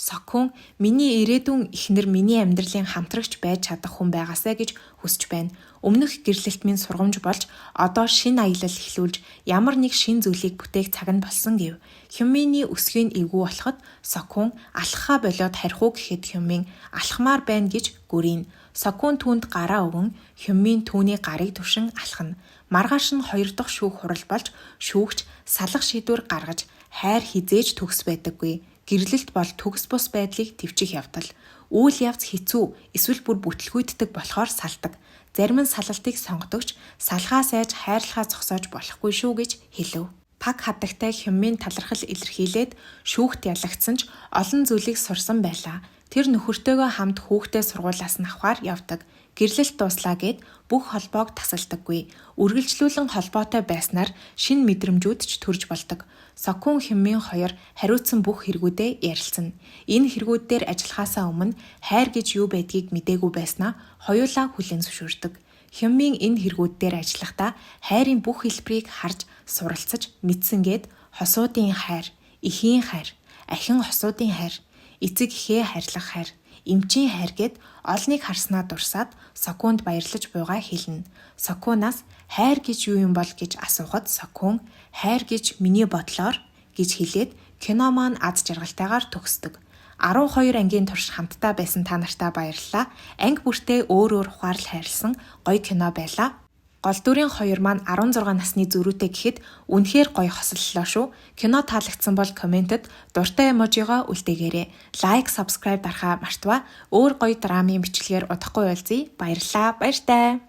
Speaker 1: Сокхун миний ирээдүйн эхнэр миний амьдралын хамтрагч байж чадах хүн байгаасай гэж хүсэж байна. Өмнөх гэрлэлт минь сургамж болж одоо шинэ аялал эхлүүлж ямар нэг шинэ зүйлийг бүтээх цаг нь болсон гэв. Хюмминий өсгийн эвгүй болоход Сокхун алхахаа болиод харих уу гэхэд Хюммин алхмаар байна гэж гүрийна. Сокхун түүнд гараа өгөн Хюммин түүний гарыг төвшин алхана. Маргааш нь хоёр дахь шүүх хурал болж шүүгч салах шийдвэр гаргаж хайр хизээж төгс байдаггүй. Гэрлэлт бол төгс бус байдлыг төвчих явдал. Үйл явц хэцүү эсвэл бүр бүтлгүйддэг болохоор салдаг. Зарим нь салалтыг сонгодогч салхаа сайж хайрлахаа зогсоож болохгүй шүү гэж хэлэв. Пак хадагтай Хюммин талархал илэрхийлээд шүүхт ялагдсан ч олон зүйлийг сурсан байлаа. Тэр нөхөртөөгөө хамт хүүхдээ сургуулиас нь авахар явдаг. Гэрлэлт дууслаа гэд бүх холбоог тасалдаггүй. Үргэлжлүүлэн холбоотой байснаар шинэ мэдрэмжүүд ч төрж болдог. Сокхун Хюммин хоёр хариуцсан бүх хэрэгүүдээ ярилцана. Энэ хэрэгүүд дээр ажиллахаасаа өмнө хайр гэж юу байдгийг мдээгүй байснаа хоёулаа хүлээн зөвшөөрдөг. Хюммин энэ хэрэгүүд дээр ажиллахдаа хайрын бүх хэлбэрийг харж суралцаж мэдсэн гээд хосуудын хайр, эхийн хайр, ахин хосуудын хайр, эцэг эхээ хайрлах хайр, эмчийн хайр гээд олныг харснаа дурсаад Сокхунд баярлаж буйгаа хэлнэ. Сокхунаас хайр гэж юу юм бол гэж асуухад Сокхун хайр гэж миний бодлоор гэж хэлээд кино маань аз жаргалтайгаар төгсдөг. 12 ангийн турш хамтдаа байсан та нартай баярлалаа. Анги бүртээ өөр өөр ухаарл хайрлсан гоё кино байлаа. Гол дүрийн хоёр маань 16 насны зөрүүтэй гэхэд үнэхээр гоё хосоллоо шүү. Кино таалагдсан бол комментэд дуртай эможигоо үлдээгээрэй. Лайк, subscribe дарахаа мартваа. Өөр гоё драмын бичлэгээр удахгүй уулзъя. Баярлалаа. Баяртай.